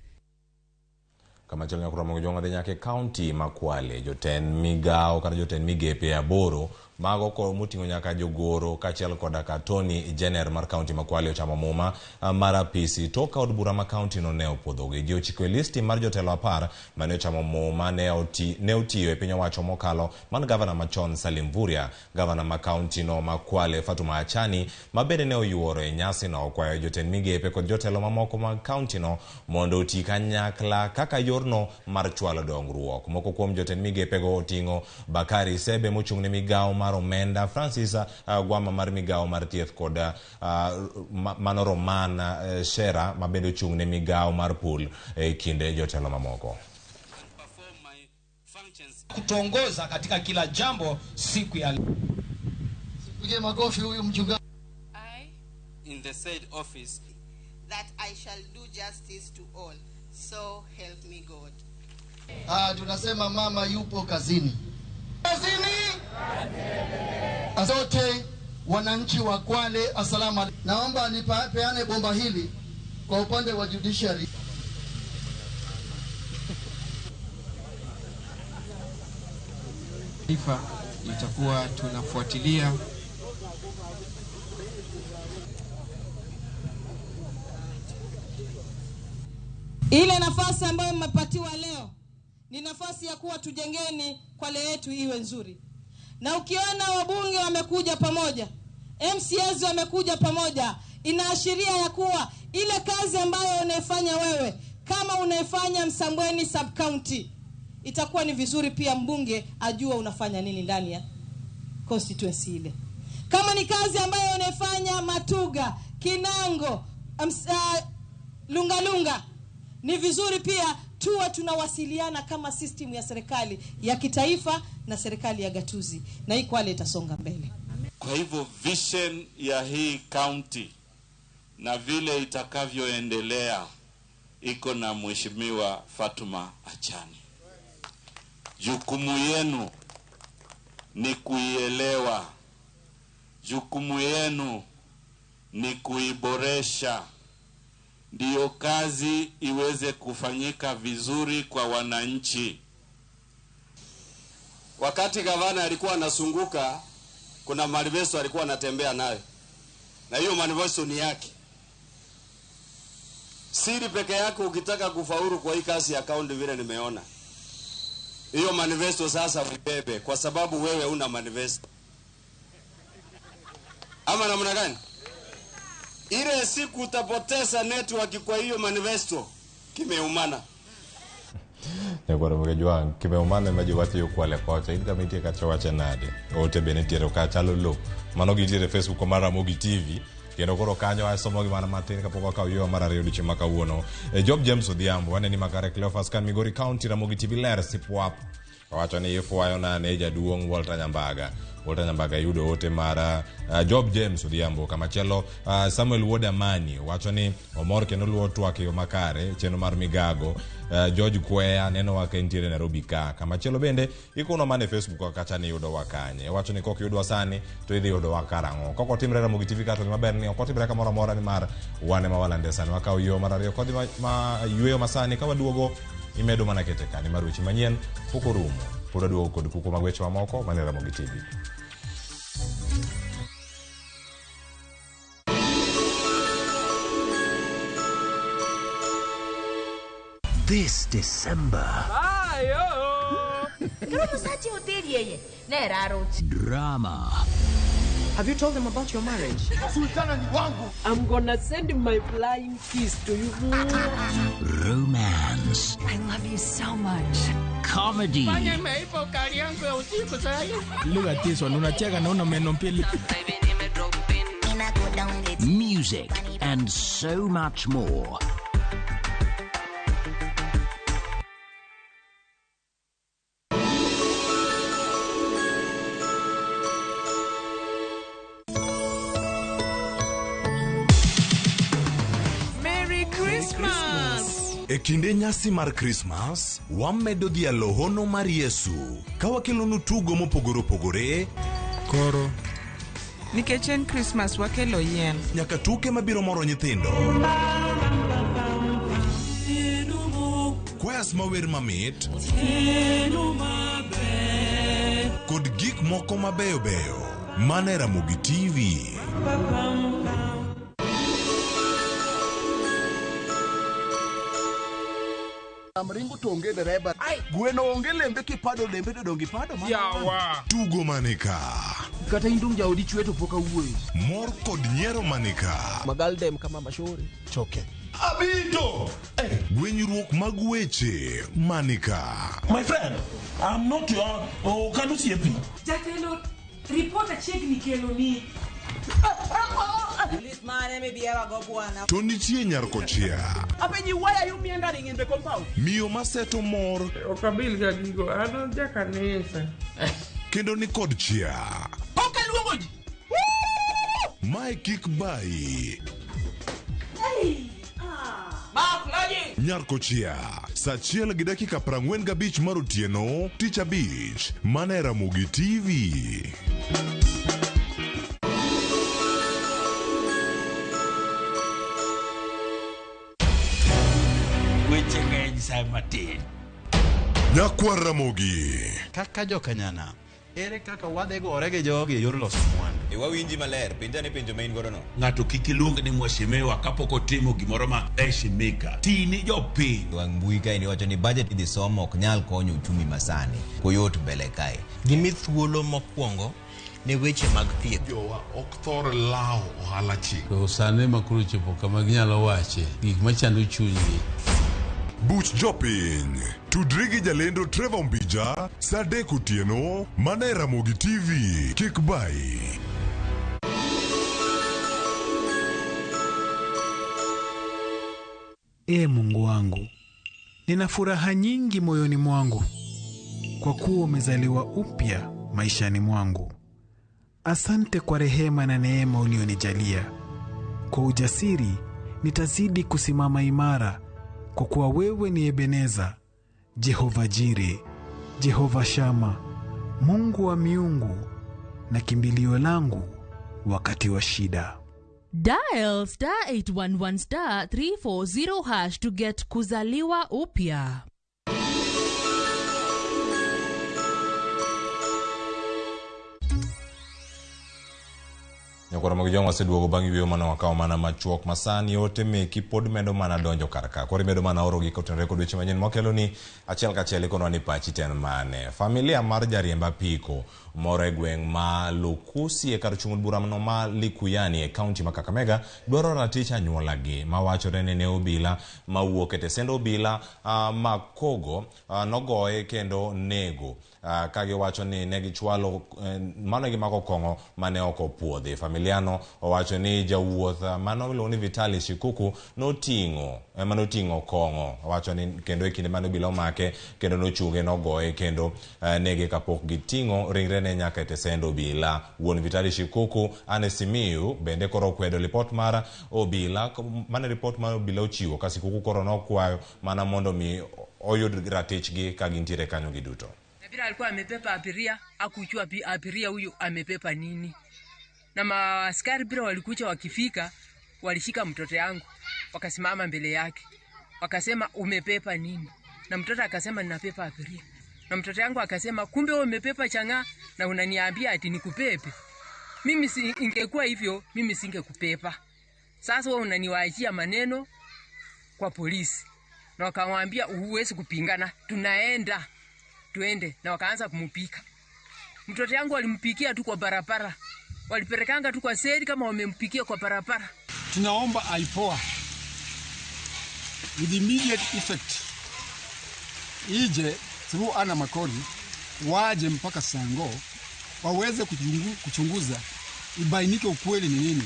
Kama chalo nyakura mogo dhi nyaka e kaunti ma Kwale, jotend migao kata jotend migepe 8 mago ko moting'o nyaka jogoro kaachiel koda ka Tony Jenner mar kaunti ma Kwale ochamo muma mar apisi tok ka od bura ma kaunti no ne opuodhogi. Ji ochiko e listi mar jotelo 10 mane ochamo muma ne otiyo e piny owacho mokalo man gavana machon Salim Mvurya, gavana ma kaunti no ma Kwale Fatuma Achani ma bende ne oyuoro e nyasi no okwayo jotend migepe kod jotelo mamoko mag kaunti no mondo oti kanyakla kaka yorno mar chwalo dongruok. Moko kuom jotend migepego oting'o Bakari Sebe mochung' ne migao mar omenda, Francis Gwama mar migao mar thieth kod mano Roman Shera ma bende ochung' ne migao mar pur e kinde jotelo mamoko. Kutongoza katika kila jambo siku ya leo. Pige makofi huyu mchungaji. I in the said office that I shall do justice to all, so help me God. Tunasema mama yupo kazini. Kazini. Asote wananchi wa Kwale, asalamu alaykum. Naomba nipeane bomba hili kwa upande wa judiciary. Taifa itakuwa tunafuatilia. Ile nafasi ambayo mmepatiwa leo ni nafasi ya kuwa tujengeni Kwale yetu iwe nzuri. Na ukiona wabunge wamekuja pamoja, MCAs wamekuja pamoja, inaashiria ya kuwa ile kazi ambayo unaifanya wewe kama unaifanya Msambweni sub county, itakuwa ni vizuri pia mbunge ajue unafanya nini ndani ya constituency ile. Kama ni kazi ambayo unaifanya Matuga, Kinango, Lungalunga, ni vizuri pia tuwe tunawasiliana kama system ya serikali ya kitaifa na serikali ya gatuzi, na hii Kwale itasonga mbele. Kwa hivyo vision ya hii county na vile itakavyoendelea iko na Mheshimiwa Fatuma Achani. Jukumu yenu ni kuielewa. Jukumu yenu ni kuiboresha. Ndiyo kazi iweze kufanyika vizuri kwa wananchi. Wakati gavana alikuwa anazunguka, kuna manifesto alikuwa anatembea nayo. Na hiyo manifesto ni yake. Siri peke yako ukitaka kufaulu kwa hii kazi ya county vile nimeona. Hiyo manifesto sasa uibebe kwa sababu wewe una manifesto. Ama namna gani? Ile siku utapoteza network kwa hiyo manifesto, kimeumana. Nyakwar Ramogi kimeumana ema ji wacho yo Kwale kocha in kama intie kacha wache nade ote be nitiere ka chalo lo mano gintiere e Facebook mar Ramogi TV kendo koro kanyo asomogi mana matin kapok wakawo yueyo mar ariyo odiochieng' ma kawuono e Job James Odhiambo waneni makare Cleophas kan Migori County Ramogi TV ler sipwap owacho ni ifwayo nane jaduong' Walter Nyambaga Walter Nyambaga yudo ote mar Job James Odhiambo kamachielo Samuel Wuod Amani wacho ni omor kendo luwo twak e yo makare chenro mar migago George Kweya nenowa ka entiere Nairobi ka kamachielo bende ikono mana e Facebook kacha ni yudowa kanye wacho ni kok yudwa sani to idhi yudowa karang'o kok otimre Ramogi TV ka to gima ber ni ok otimre kamoro amora nimar wan ema walande sani wakawo yo mar ariyo kodhi ma yueyo masani ka waduogo imedo mana kete ka nimar weche manyien pok orumo pod waduogo kod kuku mag weche mamoko mane Ramogi TV. This December. Drama. Have you told them about your marriage? Sultana ni wangu. I'm gonna send my flying kiss to you. Romance. I love you so much. Comedy. Look at this one. Unacheka na una meno mbili. Music and so much more. Merry Christmas! E kinde nyasi mar Krismas, wamedo dhialo hono mar Yesu ka wakelonu tugo mopogore opogore. Koro nikech en Christmas wakelo yien. Nyaka tuke mabiro moro nyithindo. Kwayas mawer mamit kod gik moko mabeyo beyo mana e Ramogi TV. Ringo to onge dereba. Gweno onge lembe kipado lembe to donge ipado mana. Yawa. Tugo manika. Kata in dong jaodi chwe to pok awuoyo. Mor kod nyiero manika. Magaldem kama mashori. Choke. Abito! Gwenyruok mag weche manika. My friend, I'm not your okano osiepi. Jatelo, ripot achiegni kelo ni. To nitie nyar kochia. Apenji, why are you meandering in the compound? Miyo maseto mor Ok abil ga gigo, an jakanisa. kendo ni kod chia. Koka luongo ji. Mae kik bayi. Mark Logi. Nyar kochia. Saa achiel gi dakika 45 mar otieno, tich abich, mana e Ramogi TV. Weche ng'eny sa matin. Nyakwar Ramogi. Kaka jokanyana, ere kaka wadhi gore gi jogi e yor loso mwandu? E wawinji maler, penja ni penjo ma in godo no. Ng'ato kik iluong ni mheshimiwa kapok otimo gimoro ma heshimika. Tini jopiny. Wang' mbui kae ni wacho ni budget idhi somo ok nyal konyo uchumi masani. Koyot mbele kae. Gimi thuolo mokwongo ne weche mag thieth. Jowa ok thor lawo ohala chik. To sani ma koro ochopo kama ginyalo wache gik machando chunygi. Buch jopiny. Tudri gi jalendo Trevor Mbija saa 3 otieno mana e Ramogi TV. Kik bayi. Ee Mungu wangu, nina furaha nyingi moyoni mwangu kwa kuwa umezaliwa upya maishani mwangu. Asante kwa rehema na neema ulionijalia. Kwa ujasiri nitazidi kusimama imara, kwa kuwa wewe ni Ebeneza, Jehova Jire, Jehova Shama, Mungu wa miungu na kimbilio langu wakati wa shida. Dial star 811 star 340 hash to get kuzaliwa upya. Nyakoro mag jong waseduogo bang' yueyo mane wakawo mana machuok masani ote meki pod medo mana donjo kar ka. Koro imedo mana oro gi kotenore kod weche manyien mokelo ni achiel kachiel ikonwa ni pachi to en mane. Familia mar jariemb apiko moro e gweng' ma Lukusi e kar chung' od bura no ma Likuyani e kaunti ma Kakamega dwaro ratich anyuolagi mawachore ni ne obila mawuok e tesend obila Makogo nogoye kendo nego. Ka giwacho ni ne gichwalo mano gimako kong'o mane ok opuodhi. Familiano owacho ni jawuoth mano miluongo ni Vitali Shikuku noting'o ema noting'o kong'o. Owacho ni kendo e kinde mane obila omake kendo nochunge nogoye kendo nege kapok giting'o ringrene nyaka e tesend obila. Wuon Vitali Shikuku Ane Simiyu bende koro okwedo lipot mar obila mane ripot mar obila ochiwo ka Shikuku koro nokwayo mana mondo mi oyud ratichgi ka gintiere kanyo giduto. Bila alikuwa amepepa abiria, hakujua abiria huyu amepepa nini. Na maaskari bila walikuja wakifika, walishika mtoto yangu, wakasimama mbele yake. Wakasema umepepa nini? Na mtoto akasema ninapepa abiria. Na mtoto yangu akasema kumbe wewe umepepa chang'aa na unaniambia ati nikupepe. Mimi si, ingekuwa hivyo, mimi singekupepa. Sasa wewe unaniwaachia maneno kwa polisi. Na wakamwambia huwezi kupingana, tunaenda. Tuende. Na wakaanza kumupika. Mtoto yangu walimpikia tu kwa barabara. Walipelekanga tu kwa seli kama wamempikia kwa barabara. Tunaomba IPOA with immediate effect ije through Anna Makori waje mpaka Sango waweze kuchunguza ibainike ukweli ni nini.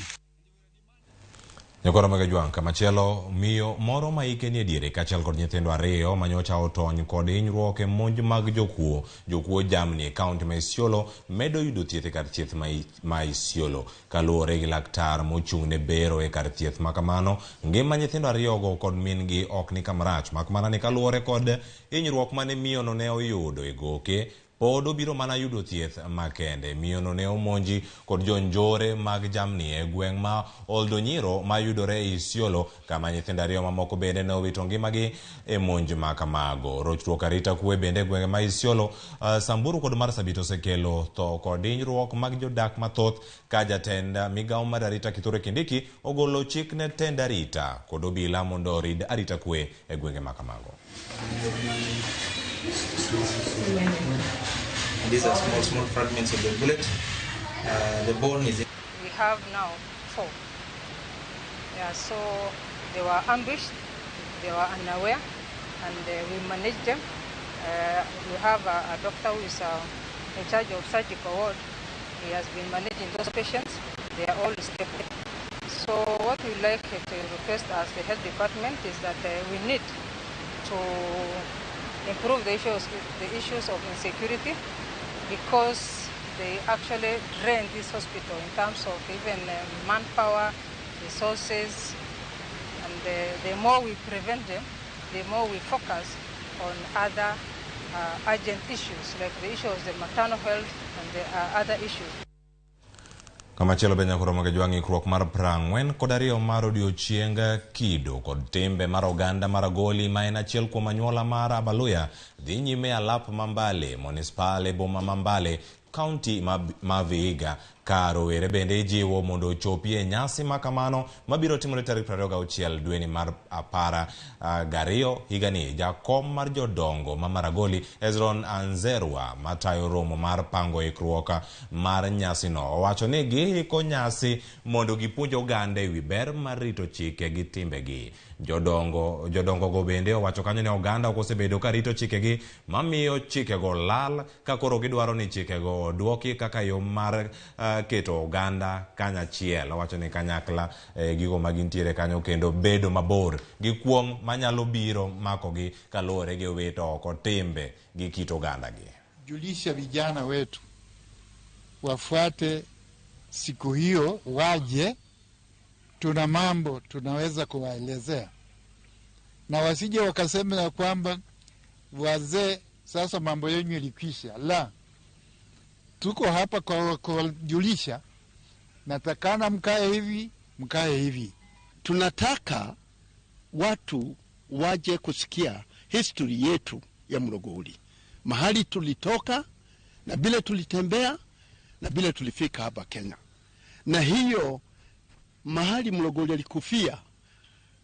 Nyakoro mag Ajwang' kamachielo miyo moro ma ike nie diere kaachiel kod nyithindo ariyo manyocha otony kod hinyruok e monj mag jokuo jamni e kaunti ma Isiolo medo yudo thieth e kar thieth ma Isiolo. Kaluwore gi laktar mochung' ne bero e kar thieth ma kamano, ngima nyithindo ariyogo kod min-gi ok ni kamarach, mak mana ni kaluwore kod hinyruok mane miyono ne oyudo e goke, pod obiro mana yudo thieth makende. Miyono ne omonji kod jonjore mag jamni e gweng' ma Oldonyiro mayudore e Isiolo, kama nyithindo ariyo mamoko bende ne owito ngimagi e monj ma kamago. Rochruok arita kwe bende e gwenge ma Isiolo, Samburu kod Marsabit osekelo tho kod hinyruok mag jodak mathoth, ka jatend migawo mar arita Kithure Kindiki ogolo chik ne tend arita kod obila mondo orid arita kwe e gwenge ma kamago. And these are small fragments of the bullet. The bone is in. We have now 4. Yeah, so they were ambushed, they were unaware, and we managed them. We have a doctor who is in charge of surgical ward. He has been managing those patients. They are all stable. So what we like to request as the health department is that we need to improve the issues of insecurity, because they actually drain this hospital in terms of even manpower, resources, and the more we prevent them, the more we focus on other urgent issues, like the issue of the maternal health and the other issues. Kamachielo be nyakoro mag Ajwang' ikruok mar 42 mar odiochieng kido kod timbe mar oganda mar Agoli ma en achiel kuom anyuola mar Abaluya dhi nyime alap ma Mbale, Municipal e boma ma Mbale, kaunti ma Vihiga, ka rowere bende ijiwo mondo ochopi e nyasi ma kamano mabiro timore tarik 26 dweni mar 12 higani. Jakom mar jodongo ma Maragoli Ezron Anzerwa matayo romo mar pango ikruok mar nyasino owacho ni giiko nyasi mondo gipuonj oganda ewi ber mar rito chike gi timbegi. Jodongo go bende owacho kanyo ni oganda ok osebedo ka rito chikegi mamiyo chikego lal, ka koro gidwaro ni chikego oduoki kaka yo mar keto oganda kanyachiel. Owacho ni kanyakla gigo magintiere kanyo kendo bedo mabor gi kuong' manyalo biro makogi kaluwore gi wito oko timbe gi kit ogandagi. Julisha vijana wetu wafuate siku hiyo, waje, tuna mambo tunaweza kuwaelezea, na wasije wakasema ya kwamba wazee sasa mambo yenu ilikwisha. La, tuko hapa kwa kuwajulisha, natakana mkae hivi, mkae hivi. Tunataka watu waje kusikia history yetu ya Mrogoli, mahali tulitoka na bila tulitembea na bila tulifika hapa Kenya. Na hiyo mahali Mlogoli alikufia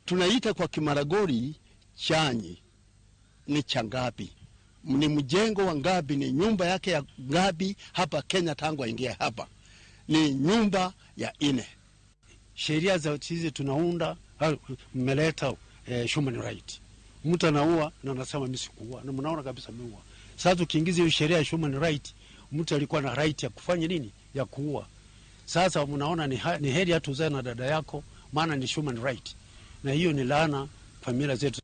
tunaita kwa Kimaragoli Chanyi ni Changabi, ni mjengo wa Ngabi, ni nyumba yake ya Ngabi hapa Kenya tangu aingia hapa, ni nyumba ya 4. Sheria za hizi tunaunda, mmeleta human right. Mtu anaua na anasema mimi sikuua, na mnaona kabisa ameua. Sasa ukiingiza hiyo sheria ya human right, mtu alikuwa na right ya kufanya nini? Ya kuua. Sasa mnaona ni heri hata uzae na dada yako, maana ni human right. Na hiyo ni laana familia zetu.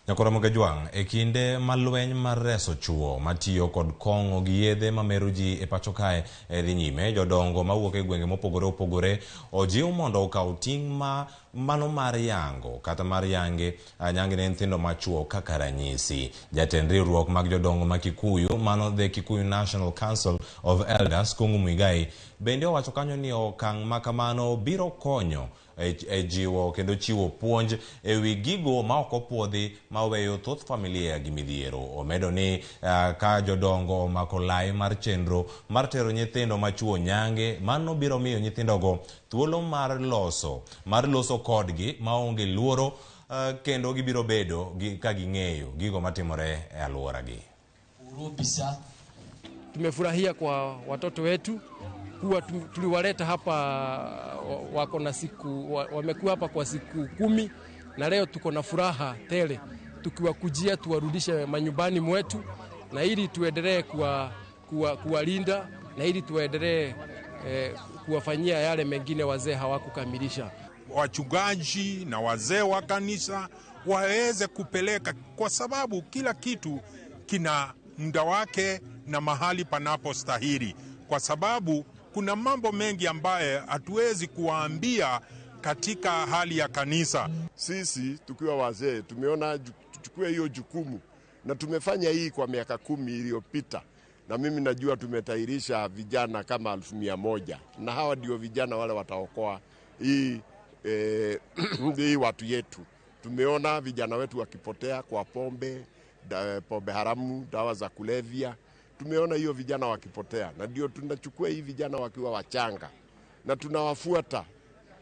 Nyakoro Mogajwang' e kinde ma lweny mar reso chuo matiyo kod kong'o gi yedhe mamero ji e pacho kae dhi nyime, jodongo mawuok e gwenge mopogore opogore ojiw mondo okaw ting' ma mano mar yango kata mar yange nyange ne nyithindo machuo kaka ranyisi. Jatend riwruok mag jodongo ma Kikuyu mano The Kikuyu National Council of Elders Kungu Muigai bende owacho kanyo ni okang' ma kamano biro konyo e jiwo kendo chiwo puonj e wi gigo ma ok opuodhi ma weyo thoth familia gi midhiero. Omedo ni ka jodongo omako lai mar chenro mar tero nyithindo machuo nyange, mano biro miyo nyithindogo thuolo mar loso kodgi maonge luoro, kendo gibiro bedo ka ging'eyo gigo matimore e alworagi. Tumefurahia kwa watoto wetu kuwa tuliwaleta hapa, wako na siku, wamekuwa hapa kwa siku 10 na leo tuko na furaha tele tukiwakujia tuwarudishe manyumbani mwetu, na ili tuendelee kuwalinda na ili tuendelee kuwafanyia yale mengine wazee hawakukamilisha. Wachungaji na wazee wa kanisa waweze kupeleka, kwa sababu kila kitu kina muda wake na mahali panapostahili, kwa sababu kuna mambo mengi ambaye hatuwezi kuwaambia katika hali ya kanisa. Sisi tukiwa wazee tumeona tuchukue hiyo jukumu, na tumefanya hii kwa miaka 10 iliyopita, na mimi najua tumetahirisha vijana kama 100,000, na hawa ndio vijana wale wataokoa hii hii watu yetu. Tumeona vijana wetu wakipotea kwa pombe, pombe haramu, dawa za kulevya. Tumeona hiyo vijana wakipotea, na ndio tunachukua hii vijana wakiwa wachanga na tunawafuata.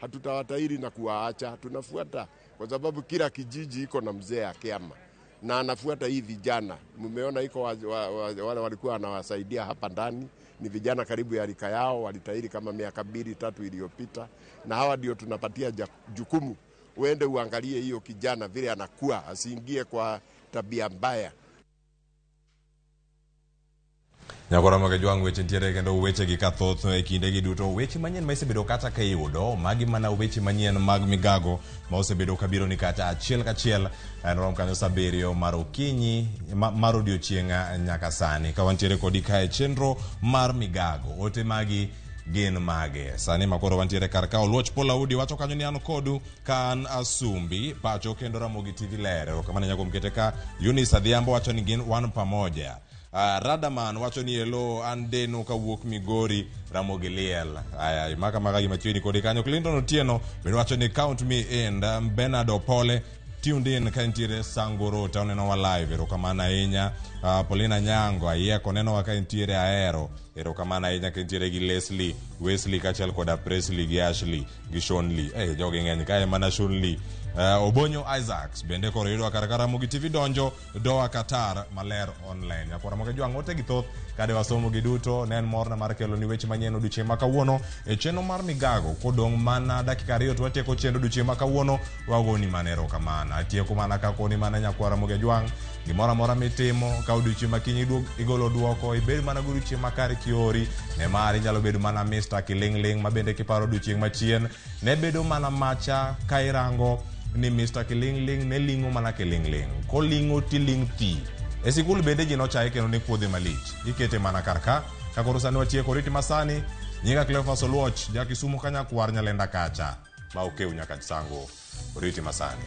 Hatutawatahiri na kuwaacha, tunafuata kwa sababu kila kijiji iko na mzee akiama na anafuata hii vijana. Mmeona iko wale walikuwa wanawasaidia hapa ndani ni vijana karibu ya rika yao, walitahiri kama miaka 2-3 iliyopita, na hawa ndio tunapatia jukumu, uende uangalie hiyo kijana vile anakuwa, asiingie kwa tabia mbaya. Nyakoro Mogajwang' weche ntiere kendo weche gi kathoth e kinde gi duto, weche manyien ma isebedo kata ka iyudo, magi mana weche manyien mag migago ma osebedo kabiro ni kata achiel kachiel rom kanyo 7 mar okinyi mar odiochieng' nyaka sani. Ka wantiere kodi kae chenro mar migago, ote magi gin mage sani makoro wantiere kar ka. Oluoch Paul Audi wacho kanyo ni an kodu ka an Asumbi pacho kendo Ramogi TV ler. Erokamano nyako mkete ka. Eunice Adhiambo wacho ni gin wan pamoja. Radaman wacho ni elo an deno kawuok Migori Ramogi Liel. Aya maka maka gima chiegni kodi kanyo. Clinton Otieno bende wacho ni count me in. Bernard Opole tuned in ka nitiere Sangorota oneno wa live, erokamano ahinya. Paulina Nyango ayieko neno ka nitiere Ahero, erokamano ahinya ka nitiere gi Leslie Wesley kaachiel koda Presley gi Ashley gi Shonley. Jogi ng'eny kae mana Shonley. Obonyo Isaacs bende koro yudo kar ka Ramogi TV donjo Doha Qatar maler online. Nyakwara Mogajwang' ote gi thoth kade wasomo gi duto, ne en morna mar kelo ni weche manyien odiochieng' ma kawuono e chenro mar migago. Kodong' mana dakika 2 to watieko chenro odiochieng' ma kawuono, wagoni mana erokamano. Atieko mana kakoni mana nyakwara Mogajwang', gimoro amora mitimo ka odiochieng' ma kiny igolo duoko, ibed mana godiochieng' makare kiori, ne mari nyalo bedo mana Mr. Kilingling ma bende kiparo odiochieng' machien ne bedo mana macha ka irango ni Mr. Kilingling ne ling'o mana kilingling, koling'o tiling' thi. E sikul bende ji nochaye kendo ne kuodhe malich, ikete mana kar ka. Ka koro sani watieko riti masani, nyinga Cleophas Oluoch, ja Kisumu kanyakwar Nyalenda kacha ma okew nyaka Sango, riti masani.